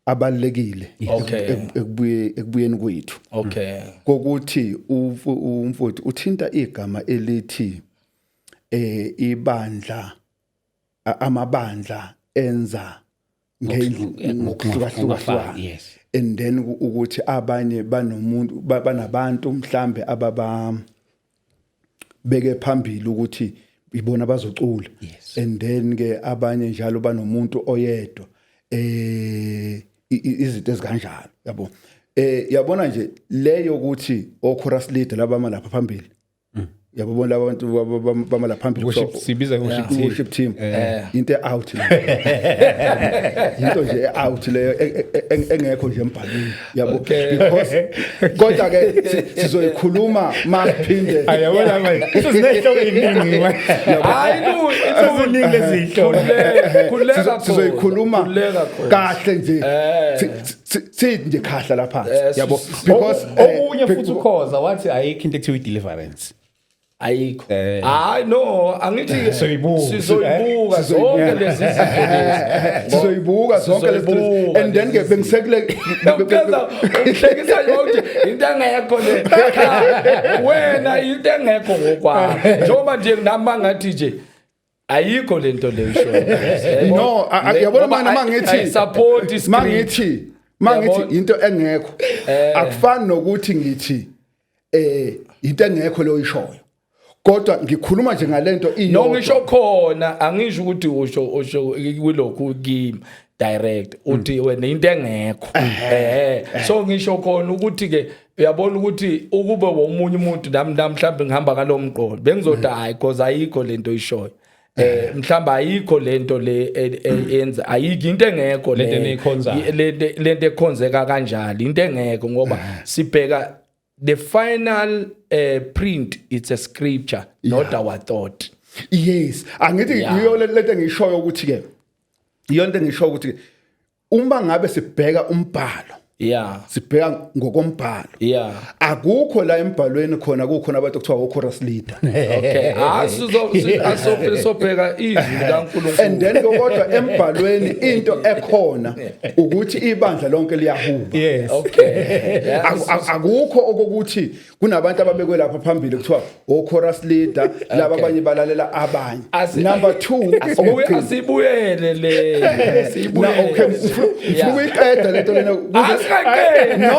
abalekile ekubuyeni kwethu kokuthi umfowethu uthinta igama elithi ibandla, amabandla enza ngokuhlukahlukana. And then ukuthi abanye banomuntu, banabantu mhlambe ababa beke phambili ukuthi ibona bazocula, and then ke abanye njalo banomuntu oyedwa, izinto ezikanjalo, yabo. Yabona nje leyo ukuthi o chorus leader labama lapha phambili, yabo, bona laba bantu bama lapha phambili. Worship, sibiza worship team. Worship team, into out le, into nje out leyo engekho nje embhalweni, yabo, because kodwa ke sizoyikhuluma masiphinde. Ayabona manje sezinehloko eziningi manje. Hayi lu. Seziningi lezihloko. Khuleka khona. Sizoyikhuluma Khuleka khona. kahle nje. Sithi nje khahla lapha, yabo, because Okunye futhi ukhoza wathi ayikho into ekuthiwa i-deliverance. Ayikho. Hayi no, angithi Sizoyibuka. Sizoyibuka zonke lezi zinto lezi. Sizoyibuka zonke lezi Sizoyibuka and then ke lezi. Bengisekule. Ukeza uhlekisa nje ukuthi into engekho le. Cha, wena into engekho ngokwakho, njengoba nje nami ngathi nje ayikho lento le isho. No, yabona mana mangithi support script. Mangithi Yabona? into engekho akufani nokuthi ngithi into engekho leyo ishoyo, kodwa ngikhuluma nje ngalento No. iyodwa. Ngisho khona, angisho ukuthi usho kulokhu kimi direct, uthi wena into engekho, so ngisho khona ukuthi ke uyabona ukuthi ukube womunye umuntu nami mhlawumbe ngihamba ngalo mqondo, bengizothi hayi, cause ayikho lento oyishoyo, mhlawumbe ayikho lento le yenza, ayikho into engekho. Lento eniyikhonzayo. Lento ekhonzeka kanjalo, into engekho, ngoba sibheka The final print, it's a scripture, not our thought. Yes, angithi iyo lento engishoyo ukuthi ke, iyo lento engishoyo ukuthi ke, uma ngabe sibheka umbhalo, sibheka ngokombhalo, akukho la embhalweni khona kukhona abantu okuthiwa o-chorus leader. Okay, aso sobheka izwi likaNkulunkulu. And then kodwa embhalweni into ekhona ukuthi ibandla lonke liyahuba. Akukho okokuthi kunabantu ababekwe lapha phambili kuthiwa o-chorus leader laba, abanye balalela abanye. Number 2, Asibuye, asibuyele le. Na Sibuyele. Okay, ngifuna ukuyiqeda lento lena Asingayiqedi. No,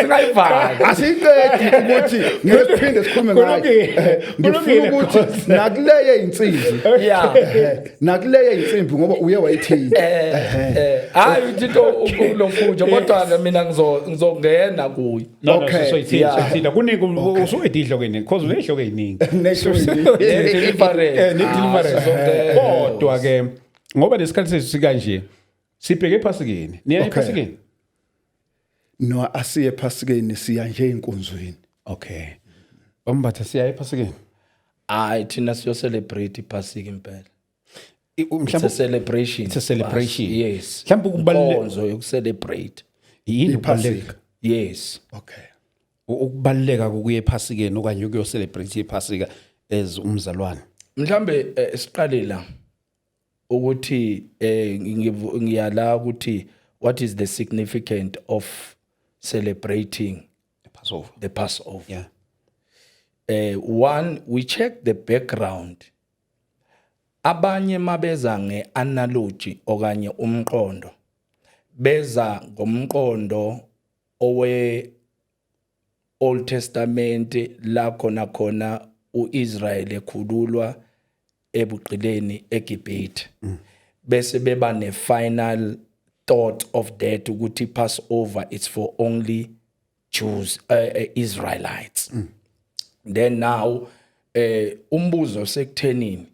Singayivala. Asiyiqedi ukuthi ngeke siphinde sikhulume ngayo. Kulungile. Ngifuna Kulungile, ukuthi Nkosi. nakuleye insimbi, nakuleye insimbi, ngoba uye wayithinta. Hayi, uthi ulofujo, kodwa ke mina ngizongena kuyo. No, no, soyithinta, soyithinta. Kuningi usuwede ihloko eningi, because unehloko eziningi. Nehloko eziningi. Ne-deliverance. Ne-deliverance. Ah, sizongena. Kodwa ke ngoba nesikhathi sethu sikanje, sibheke ephasikeni. Niya ephasikeni? No, asiye ephasikeni, siya nje einkonzweni. Okay. Bambatha, siya ephasikeni? Hayi, thina siyo celebrate iphasika impela. It's a Mhlawumbe celebration. It's a celebration. Yes. Mhlawumbe Inkonzo yokucelebrate. Yini ukubaluleka? Iphasika. Okay. Ukubaluleka kokuya ephasikeni okanye ukuyo celebrate iphasika as umzalwane. Mhlambe siqale la ukuthi ngiyala ukuthi what is the significance of celebrating Passover. the Passover? One, we check the background. Abanye mabeza ngeanalogy okanye umqondo, beza ngomqondo owe Old Testament, la khona khona uIsrael ekhululwa ebugqileni eGibhithe, bese beba ne final thought of that ukuthi Passover, it's for only Jews, Israelites. Then now umbuzo sekuthenini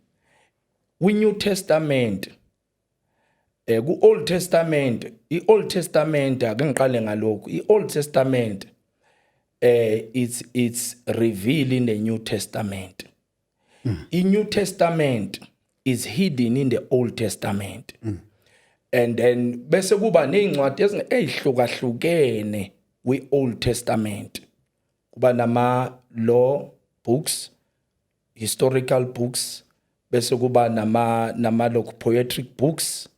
kwi New Testament, ku Old Testament, i Old Testament, ake ngiqale ngalokhu, i Old Testament it's revealed in the New Testament. I New Testament is hidden in the Old Testament. And then bese kuba nezincwadi ezihlukahlukene kwi Old Testament. Kuba nama law books, historical books, bese kuba nama lokhu poetic books,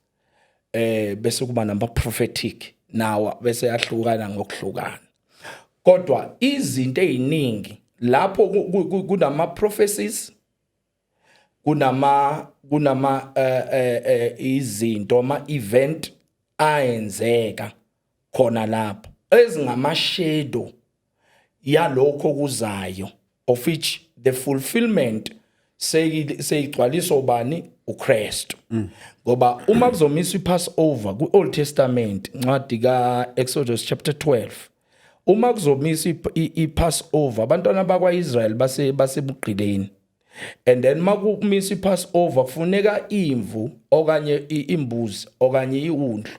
bese kuba nama prophetic nawa, bese yahlukana ngokuhlukana. Kodwa izinto eziningi lapho kunama prophecies, kunama izinto, ama event ayenzeka khona lapho ezingama shadow yalokho kuzayo, of which the fulfillment seyigcwaliswa ubani? uKristu. Ngoba uma kuzomiswa iPassover ku-Old Testament, incwadi kaExodus chapter 12, uma kuzomiswa iPassover, abantwana bakwaIsrael basebugqileni, and then makumiswa iPassover kufuneka imvu okanye imbuzi okanye iwundlu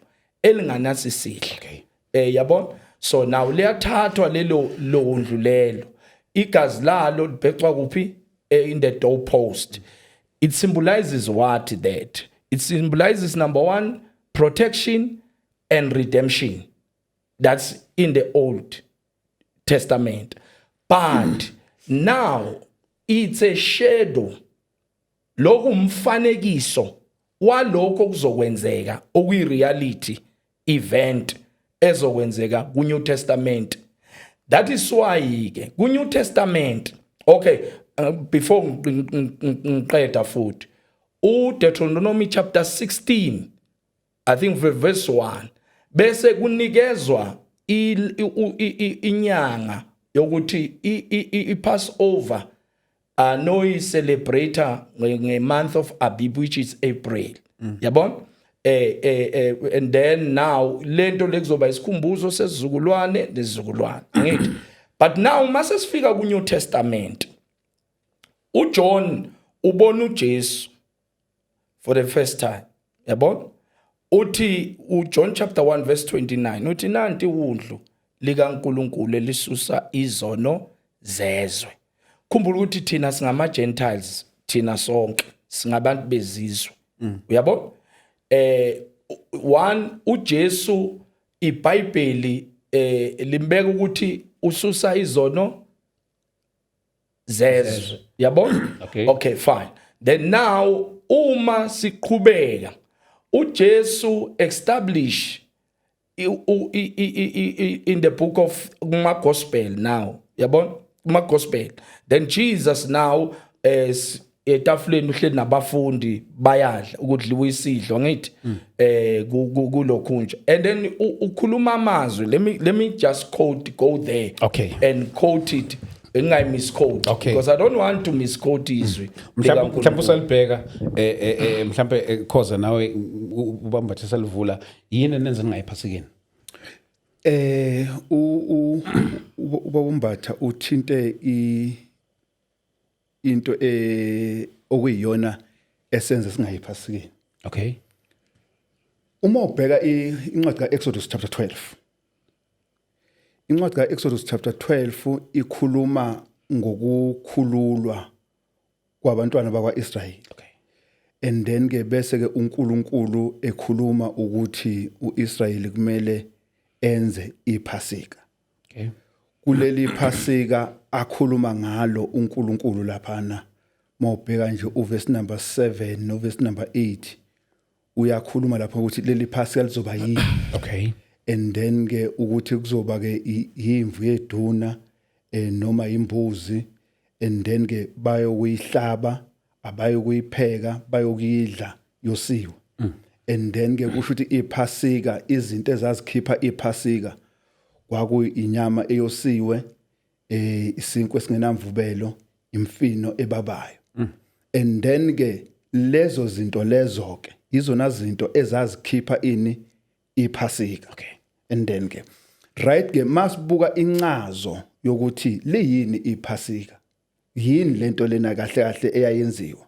elinganasisihle. Yabona, so now liyathathwa lelo londlu lelo, igazi lalo libhecwa kuphi? In the doorpost. It symbolizes what? That it symbolizes, number 1, protection and redemption. That's in the Old Testament, but now it's a shadow, lokhu umfanekiso walokho kuzokwenzeka okuyi reality event ezokwenzeka ku New Testament. That is why ke ku New Testament, okay, before ngiqeda futhi, u Deuteronomy chapter 16, I think verse 1, bese kunikezwa inyanga yokuthi i-Passover anoyi celebrate nge month of Abib, which is April, yabona. And then now lento lekuzoba isikhumbuzo sesizukulwane nesizukulwane, angithi? But now mase sifika ku New Testament, uJohn ubona uJesu for the first time, yabona. Uthi uJohn chapter 1 verse 29, uthi, "Nanti iwundlu likaNkuluNkulu elisusa izono zezwe. Khumbula ukuthi thina singama Gentiles, thina sonke singabantu bezizwe. Uyabo? One, uJesu, iBhayibheli limbeka ukuthi ususa izono zezwe. Yabo? Okay. Okay, fine. Then now uma siqhubeka, uJesu establish in the book of kuma gospel now, yabona, kuma gospel, then Jesus now es etafuleni uhleli nabafundi, bayadla, ukudliwa isidlo, ngithi kulokhunja, and then ukhuluma amazwi. Let me just quote, go there and quote it, ngingayi misquote, because I don't want to misquote izwi Mhlawumbe likaNkulunkulu. Mhlawumbe usalibheka, mhlawumbe, Khoza, nawe ubambathe salivula, yini enenza ningayiphasikeni? Ubaba uMbatha uthinte into okuyiyona esenza singayiphasikeni. Uma ubheka incwadi kaExodus chapter 12, incwadi kaExodus chapter 12 ikhuluma ngokukhululwa kwabantwana bakwaIsrayeli. And then ke bese ke uNkulunkulu ekhuluma ukuthi uIsrayeli kumele enze iPhasika. Kuleli Phasika akhuluma ngalo uNkulunkulu laphana, mawubheka nje uverse number 7 no verse number 8, uyakhuluma lapho ukuthi leli Phasika lizoba yini. And then ke ukuthi kuzoba ke imvu yeduna noma imbuzi, and then ke bayokuyihlaba, abayokuyipheka, bayokuyidla yosiwe. And then ke kusho ukuthi iPhasika, izinto ezazikhipha iPhasika kwakuyinyama eyosiwe, isinkwa esingenamvubelo, imfino ebabayo. And then ke lezo zinto lezo ke izona zinto ezazikhipha ini iPhasika. And then ke, right ke, masibuka incazo yokuthi liyini iPhasika, yini lento lena kahle kahle eyayenziwa,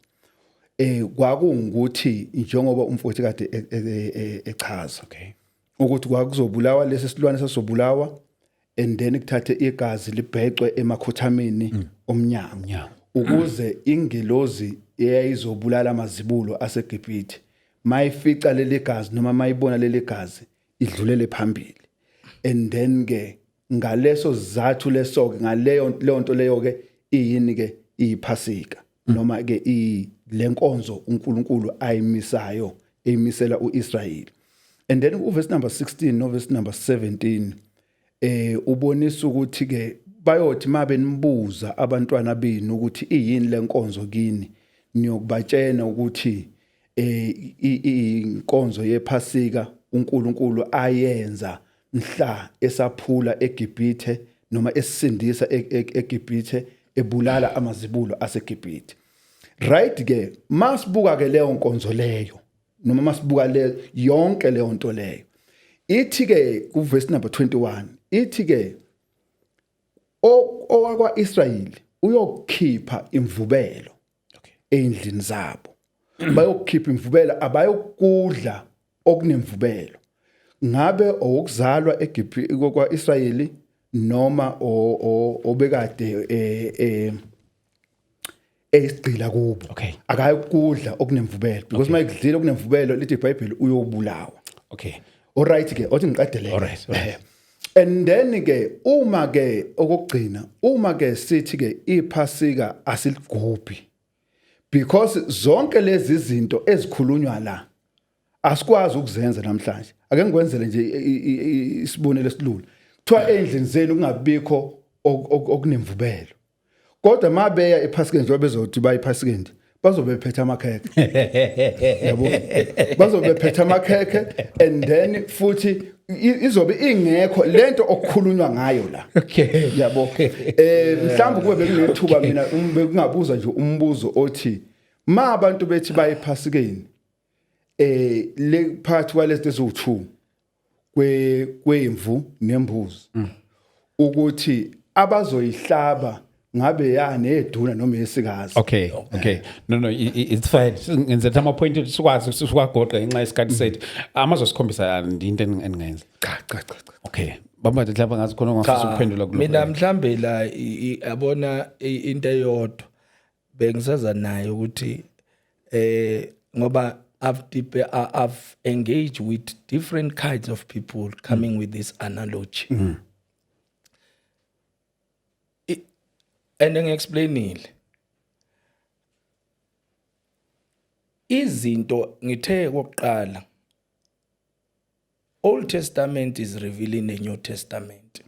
kwakungukuthi njengoba umfowethu kade echaza ukuthi kwakuzobulawa lesi silwane, sasobulawa, and then kuthathe igazi libhecwe emakhothameni omnyango Umnyango. ukuze ingelozi eyayizobulala amazibulo aseGibhithe mayifica leli gazi noma mayibona leli gazi idlulele phambili. And then ke ngaleso sizathu leso ke, ngaleyo leyo nto leyo ke, iyini ke iPhasika noma ke lenkonzo uNkulunkulu ayimisayo, eyimisela uIsrayeli. And then uverse number 16 no verse number 17 ubonisa ukuthi ke bayothi mabe nibuza abantwana benu ukuthi iyini lenkonzo kini, niyokubatshena ukuthi inkonzo yePhasika uNkulunkulu ayenza mhla esaphula eGibhithe noma esindisa eGibhithe, ebulala amazibulo aseGibhithe. Right ke, masibuka ke leyo nkonzo leyo noma masibuka le yonke leyo nto leyo, ithi ke ku verse number 21, ithi ke owakwa-Israyeli uyokhipha imvubelo endlini zabo, bayokukhipha imvubelo, abayokudla okunemvubelo, ngabe owokuzalwa eGibhithe kwa-Israyeli noma obekade eyisigqila kubo, akayokudla okunemvubelo, because mayekudlile okunemvubelo, lithi iBhayibheli uyobulawa. Alright ke, othi ngiqedele. Alright. And then ke uma ke okugcina, uma ke sithi ke iPhasika asiligubhi because zonke lezi zinto ezikhulunywa la asikwazi ukuzenza namhlanje. Ake ngikwenzele nje isibonelo esilula. Kuthiwa endlini zenu kungabikho okunemvubelo, kodwa mabeya ephasikeni, njengoba bezothi baye ephasikeni, bazobe bephethe amakhekhe, yabo, bazobe bephethe amakhekhe, and then futhi izobe ingekho lento okukhulunywa ngayo la. Yabo, mhlawumbe kube bekunethuba mina bekungabuza nje umbuzo othi ma abantu bethi baye ephasikeni, le phakathi kwalezi eziwu2 kwemvu nembuzi, ukuthi abazoyihlaba ngabe ya neduna noma yesikazi? Okay. No, it's fine. Ngenza ama point sikwazi sikwagoqa ngenxa yesikhathi sethu. Amazosikhombisa into engingayenza. Cha cha cha cha. Okay. Baba, mhlawumbe ngathi khona ongafisa ukuphendula kulokho. Mina mhlambe la yabona into eyodwa bengisaza nayo ukuthi ngoba I've engaged with different kinds of people coming with this analogy. And ngi-explainile izinto, ngithe kokuqala Old Testament is revealing the New Testament.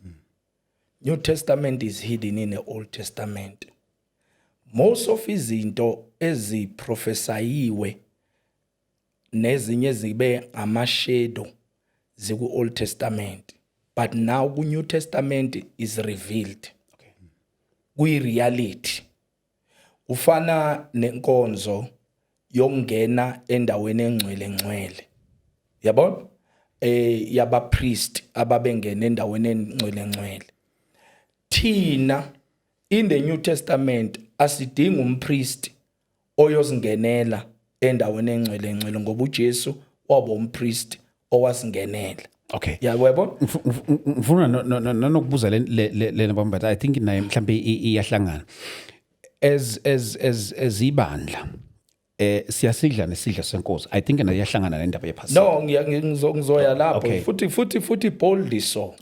New Testament is hidden in the Old Testament. Most of izinto eziprofesayiwe nezinye zibe ama-shadow ziku Old Testament, but now ku New Testament is revealed. Kuyi reality. Ufana nenkonzo yokungena endaweni engcwele ngcwele. Yabona? Yaba priest ababengena endaweni engcwele ngcwele. Thina in the New Testament asidingi umpriest oyosingenela endaweni engcwele ngcwele, ngoba uJesu waba umpriest owasingenela. Yabo? Ngifuna nanokubuza le bamba, I think naye mhlambe iyahlangana. As ibandla siyasidla nesidlo senkosi. I think naye iyahlangana nendaba yephasika. No, ngizoya lapho. Futhi boldly so.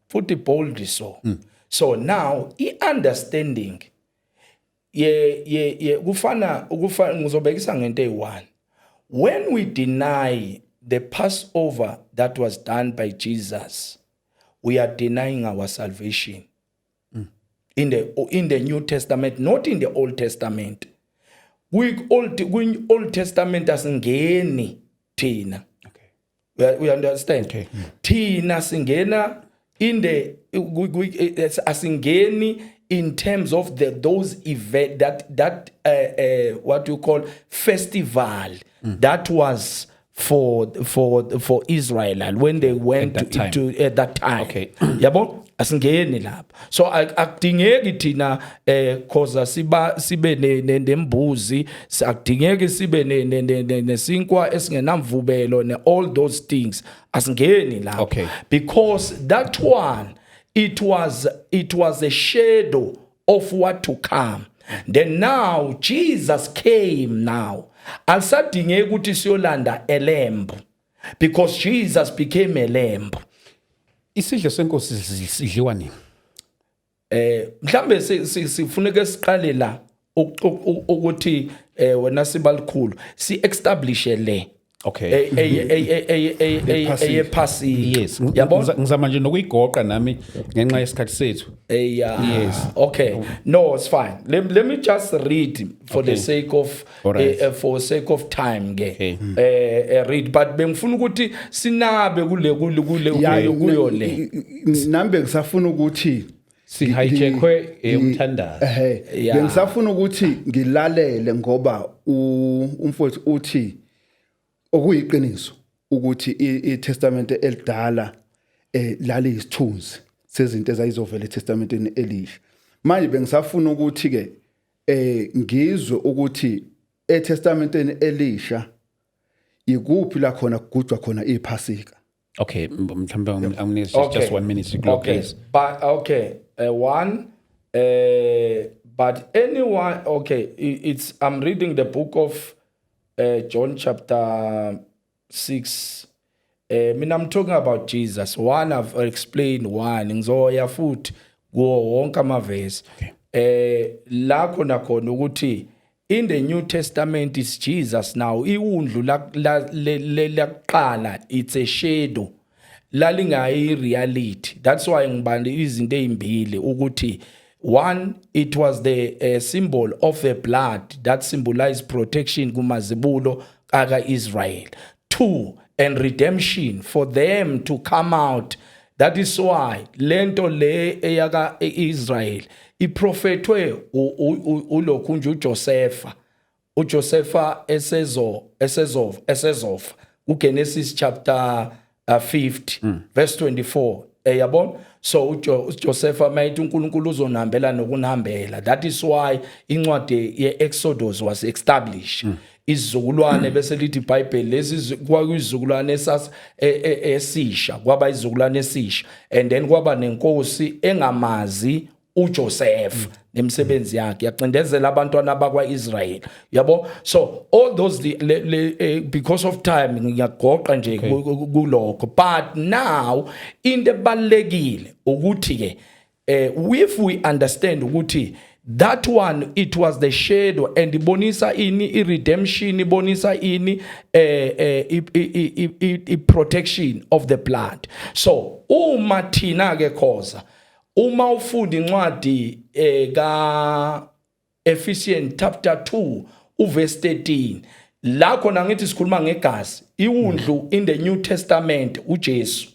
Futhi boldly so. So now i-understanding ye kufana ngizobekisa ngento eyi-one. When we deny the Passover that was done by Jesus, we are denying our salvation in the New Testament, not in the Old Testament. Kwi Old Testament asingeni thina. We understand? Okay. Thina singena in the asingeni in terms of the those event that what you call festival that was for Israel when they went At that time. to at that time. Yabo, asingeni lapha, so akudingeki thina khoza siba sibe nembuzi, akudingeki sibe nesinkwa esingenamvubelo ne all those things, asingeni lapha because that one, it was a shadow of what to come. Then now Jesus came. Now alisadingeki ukuthi siyolanda a lamb because Jesus became a lamb. Isidlo senkosi sidliwa nini? Mhlambe sifuneke siqale la ukuthi wena sibalikhulu si establish le eyephasika. Yabo. Ngizama nje nokuyigoqa nami ngenxa yesikhathi sethu. Yeah. Yes. Okay. No, it's fine. Let me just read for the sake of All right. For sake of time ke. Okay. Read, but bengifuna ukuthi sinabe kule kuyo le. Nami bengisafuna ukuthi Si-hijackwe umthandazo. Ehe. Bengisafuna ukuthi ngilalele ngoba umfowethu uthi okuyiqiniso ukuthi iTestament elidala laliyisithunzi sezinto ezayizovela eTestamenteni elisha. Manje bengisafuna ukuthi ke ngizwe ukuthi eTestamenteni elisha ikuphi la khona kugujwa khona iPhasika. Okay, mhlawumbe anginikeze just 1 minute to please. But okay, one but anyone, okay, it's I'm reading the book of John chapter 6. Mina I'm talking about Jesus. One, I've explained one. Ngizoya futhi kuwo wonke amavesi. La khona khona ukuthi in the New Testament is Jesus now. Iwundlu la laqala, it's a shadow. Lalingayi reality. That's why ngibande izinto ezimbili ukuthi one, it was the symbol of the blood that symbolized protection kumazibulo aka Israel. Two, and redemption for them to come out. That is why lento le eyaka Israel iprofetwe ulokhu nje uJosepha, uJosepha esezofa kuGenesis chapter 50 verse 24. Yabona, so uJoseph mayithi uNkulunkulu uzonihambela nokunihambela. That is why incwadi yeExodus was established. Izizukulwane bese lithi iBhayibheli lezi kwakuyizukulwane esas esisha, kwaba izizukulwane esisha, and then kwaba nenkosi engamazi uJoseph nemisebenzi yakhe, yacindezela abantwana bakwaIsrael, yabo. So all those because of time ngiyagoqa nje kulokho, but now into ebalekile ukuthi ke if we understand ukuthi that one, it was the shadow and ibonisa ini? I-redemption. Ibonisa ini? I-protection of the blood. So uma thina ke khoza, uma ufunda incwadi ka Ephesians chapter 2 uverse 13, la khona ngithi sikhuluma ngegazi, iwundlu in the New Testament uJesu,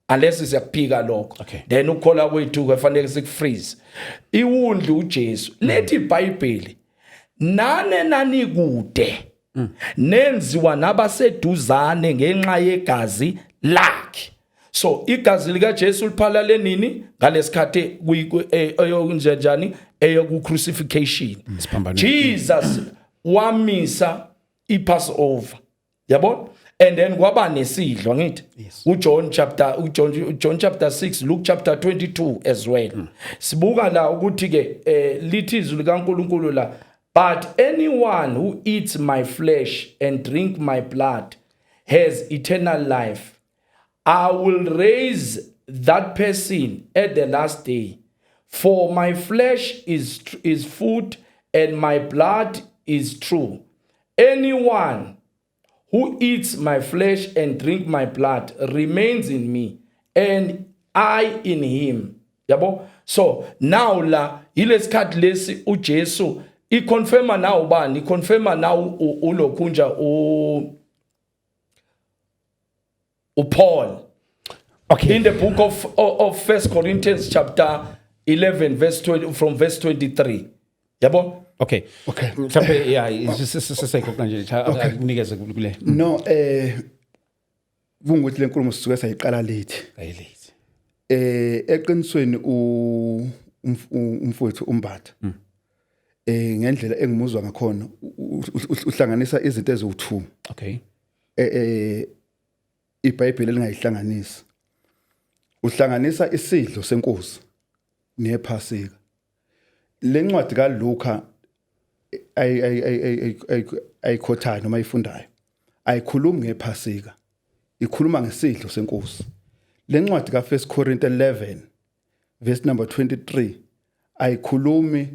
unless siyakuphika lokho, then ukukholwa kwethu kufanele sikufreeze. Iwundlu uJesu, lethi iBhayibheli, nane nani kude nenziwa nabaseduzane ngenxa yegazi lakhe. So igazi lika Jesu liphalale nini? Ngalesikhathi eyokunjenjani, eyoku crucifixion. Isiphambanweni. Jesus wamisa iPassover, yabona, and then kwaba nesidlo, ngithi uJohn chapter uJohn John chapter 6, Luke chapter 22 as well. Sibuka la ukuthi ke lithi izwi likaNkuluNkulu la, "But anyone who eats my flesh and drink my blood has eternal life. I will raise that person at the last day. For my flesh is food and my blood is true. Anyone who eats my flesh and drink my blood remains in me and I in him." Yabo? So now la yilesikhathi lesi uJesu iconfirma now ubani? Iconfirma now ulokhunja uPaul in the book of First Corinthians chapter 11 verse 20, from verse 23, yabo. Okay. Okay. Mhlawumbe, yeah, sesayixoxa nje, akunikeze kule. No, kungukuthi lenkulumo sisuke sayiqala late. Ayilate. Eqinisweni umfowethu uMbatha, ngendlela engimuzwa ngakhona, uhlanganisa izinto eziwu2 iBhayibheli lingayihlanganisi. Uhlanganisa isidlo senkosi nephasika. Lencwadi kaLuka ayikhothayo noma ayifundayo ayikhulumi ngephasika, ikhuluma ngesidlo senkosi. Lencwadi ka1 Corinthians 11 verse number 23 ayikhulumi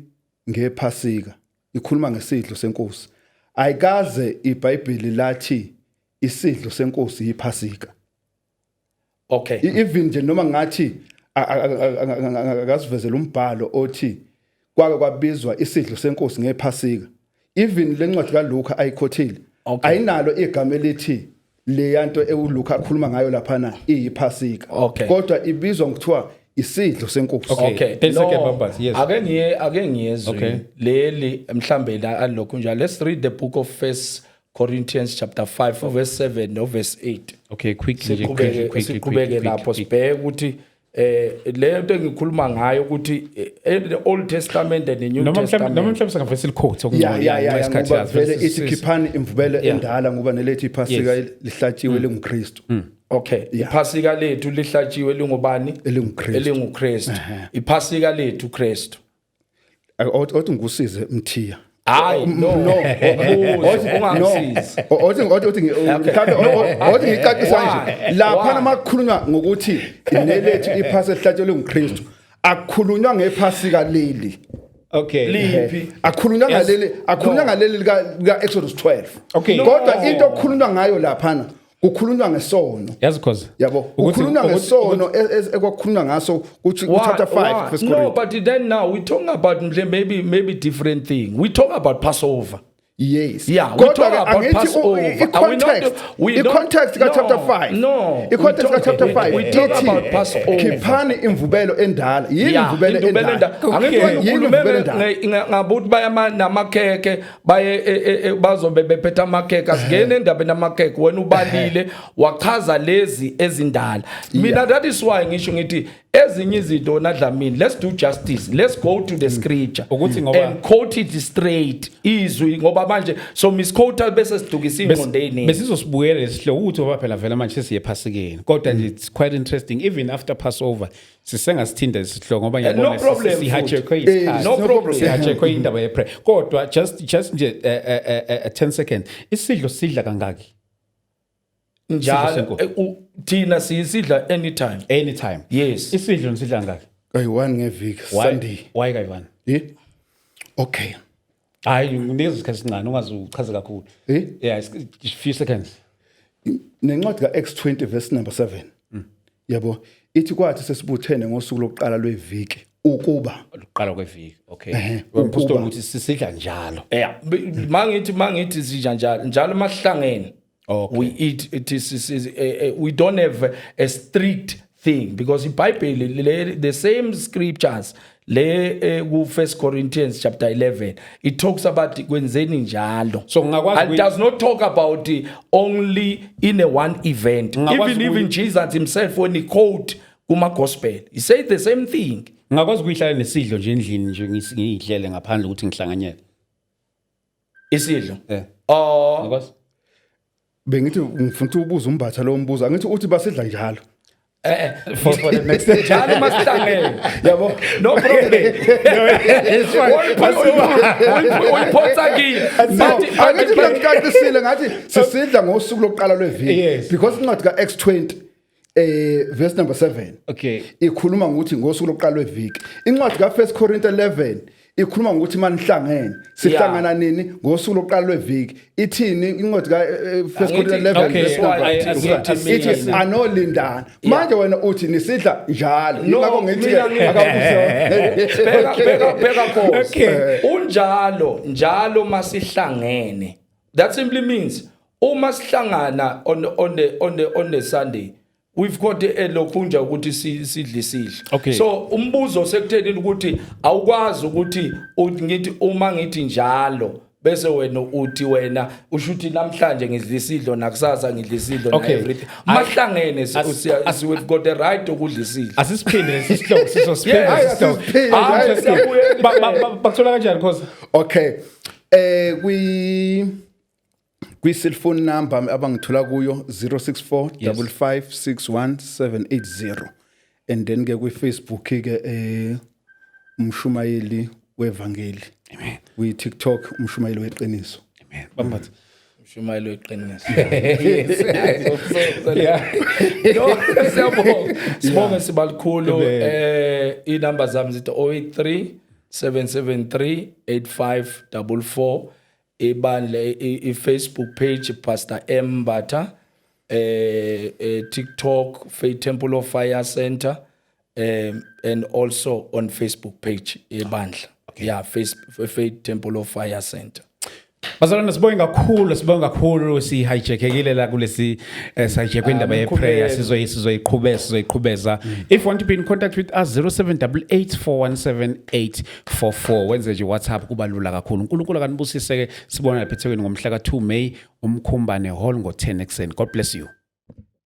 ngephasika, ikhuluma ngesidlo senkosi. Ayikaze iBhayibheli lathi isidlo senkosi yiphasika. Even nje noma ngathi akasivezela umbhalo othi kwake kwabizwa isidlo senkosi ngephasika. Even lencwadi kaLuka ayikhothile ayinalo igama elithi leyanto ewuLuka akhuluma ngayo laphana iyiphasika, kodwa ibizwa ngokuthiwa isidlo senkosi. Okay. Okay. 10 second, Babas, yes. Ake ngiye ezweni leli mhlambe la alokhu njalo. Let's read the book of First Corinthians chapter 5 verse 7 no verse 8. Okay, quickly nje, Siqhubeke. Quickly, quickly, Siqhubeke quickly, lapho. Quickly. Sibheke ukuthi le nto engikhuluma ngayo ukuthi the Old Testament and the New Noma mhlawumbe Testament. Noma mhlawumbe singavese liquote. Ya, ngoba vele ithi khiphani imvubelo endala, ngoba nelethi iphasika lihlatshiwe linguKristu. Okay, iphasika lethu lihlatshiwe lingubani? ElinguKristu. ElinguKristu. Iphasika lethu Kristu. Othi ngikusize, Mthiya. Hayi, no. No. Buza, ungangisizi. Othi mhlawumbe othi ngicacisa nje Why? lapha Why? namakhulunywa ngokuthi nelethu iphasi elihlatshelwe nguKristu, akukhulunywa ngephasika leli. Liphi? Akukhulunywa ngaleli, akukhulunywa ngaleli lika Exodus 12. Kodwa into okukhulunywa ngayo laphana, kukhulunywa ngesono. Yazi cause Yabo, kukhulunywa ngesono ekwakukhulunywa ngaso kuthi Why? chapter 5 Why? First No, Corinthians. but then now we talking about maybe different thing. We talk about Passover. Yes. Yeah, we Kodwa talk ke about angithi Passover. Are we not- i-context, we don't- i-context ka-chapter No, 5, no. i-context We ka-chapter 5 we talk ithi, about Passover. Khiphani imvubelo endala. Yini Yeah, imvubelo indubelo endala? endala. Angithi wena Yini ukhulume imvubelo endala? ngabuthi baya namakhekhe baye bazobe bephethe amakhekhe. Asingene endabeni amakhekhe. Wena ubalile, wachaza lezi ezindala. Mina, that is why ngisho ngithi ezinye izinto, naDlamini, let's do justice, let's go to the scripture Ukuthi ngoba- and quote it straight, izwi, ngoba manje so misquote bese sidukisa ingqondo eyiningi. Besizosibukela lesihloko ukuthi ngoba phela vele manje sesiye ephasikeni, kodwa nje it's quite interesting. Even after Passover sisengasithinda lesihloko ngoba ngiyabona No problem, sihijackwe futhi. isikhathi. No problem. Sihijackwe indaba ye-prayer, kodwa just nje 10 seconds, isidlo sidla kangaki? Njalo. Senkosi. Thina siyisidla anytime. Anytime. Yes. Isidlo nisidla kangaki? Kayi-one ngeviki. Why? Sunday. Why kayi-one? Eh? Okay. Hayi, nginikeza isikhathi esincane, ungaze uchaze kakhulu. Eh? Yeah, it's few seconds. Nencwadi ka-Acts 20 verse number 7, yabo, ithi kwathi sesibuthene ngosuku lokuqala lweviki ukuba Luqala kweviki, okay. Ukuba. Umphostoli ukuthi sisidla njalo. Yeah, mangithi sidla njalo njalo masihlangene. We eat it is, we don't have a strict thing because iBhayibheli the same scriptures le ku 1 Corinthians chapter 11, it talks about kwenzeni njalo. So ngingakwazi And does not talk about only in a one event. Ngingakwazi Even Jesus himself, when he quote kuma gospel, he said the same thing. Ngingakwazi ukuyihlala nesidlo nje endlini nje, ngiyidlele ngaphandle ukuthi ngihlanganyele? Isidlo? Eh. Oh. Ngakwazi. Bengithi ngifuna ukubuza uMbatha lo mbuzo. Angithi uthi basidla njalo? For the next Njalo masihlangene. Yabo. No problem. Uyiphotsa kimi. No, angithi mina ngicacisile ngathi sisidla ngosuku lokuqala lweviki because incwadi ka-Acts 20 verse number 7 ikhuluma ngokuthi ngosuku lokuqala lweviki. Incwadi ka-1 Corinthians 11 ikhuluma ngokuthi manihlangene. Sihlangana nini? Ngosuku lokuqala lweviki. Ithini incwadi ka-1 Corinthians 11 verse number ithi anolindana. Manje wena uthi nisidla njalo. No, Yingakho ngithi mina akabuze. Bheka, bheka, bheka, Nkosi. Unjalo njalo masihlangene, that simply means uma sihlangana on the Sunday, we've got lokhu nje ukuthi sidle isidlo. So umbuzo sekutheni ukuthi awukwazi ukuthi uthi ngithi uma ngithi njalo bese wena uthi wena usho ukuthi namhlanje ngidla isidlo, nakusasa ngidla isidlo, na everything mahlangene we've got the right ukudla isidlo. Asisiphinde lesi sihloko, sizosiphinde Yes. lesi sihloko. Asisiphinde. Ah, Hayi, interesting. siyabuyela. Bakuthola kanjani, Khoza? Okay, kwi cellphone number abangithola kuyo 064 5561780, and then ke kwi Facebook ke Umshumayeli weVangeli. Amen. Kwi TikTok Umshumayeli weQiniso. Amen. Bambatha. Umshumayelo weqiniso. Yes. Yeah. No, siyabonga, sibonge sibalikhulu. Amen. Inamba zami zithi 083 773 8544. Ibandla, i-Facebook page Pastor M Mbatha, TikTok Faith Temple of Fire Center, and also on Facebook page ebandla, yeah, Faith Temple of Fire Center. Bazalwane, sibonge kakhulu, sibonge kakhulu. Si-hijackekile la kulesi sihijackwe indaba ye-prayer. Sizoyiqhubeza. If you want to be in contact with us, 0788417844, wenze nje WhatsApp, kuba lula kakhulu. UNkulunkulu akanibusise ke. Sibona lapha eThekwini ngomhla ka-2 May, uMkhumbane Hall, ngo-10 ekuseni. God bless you.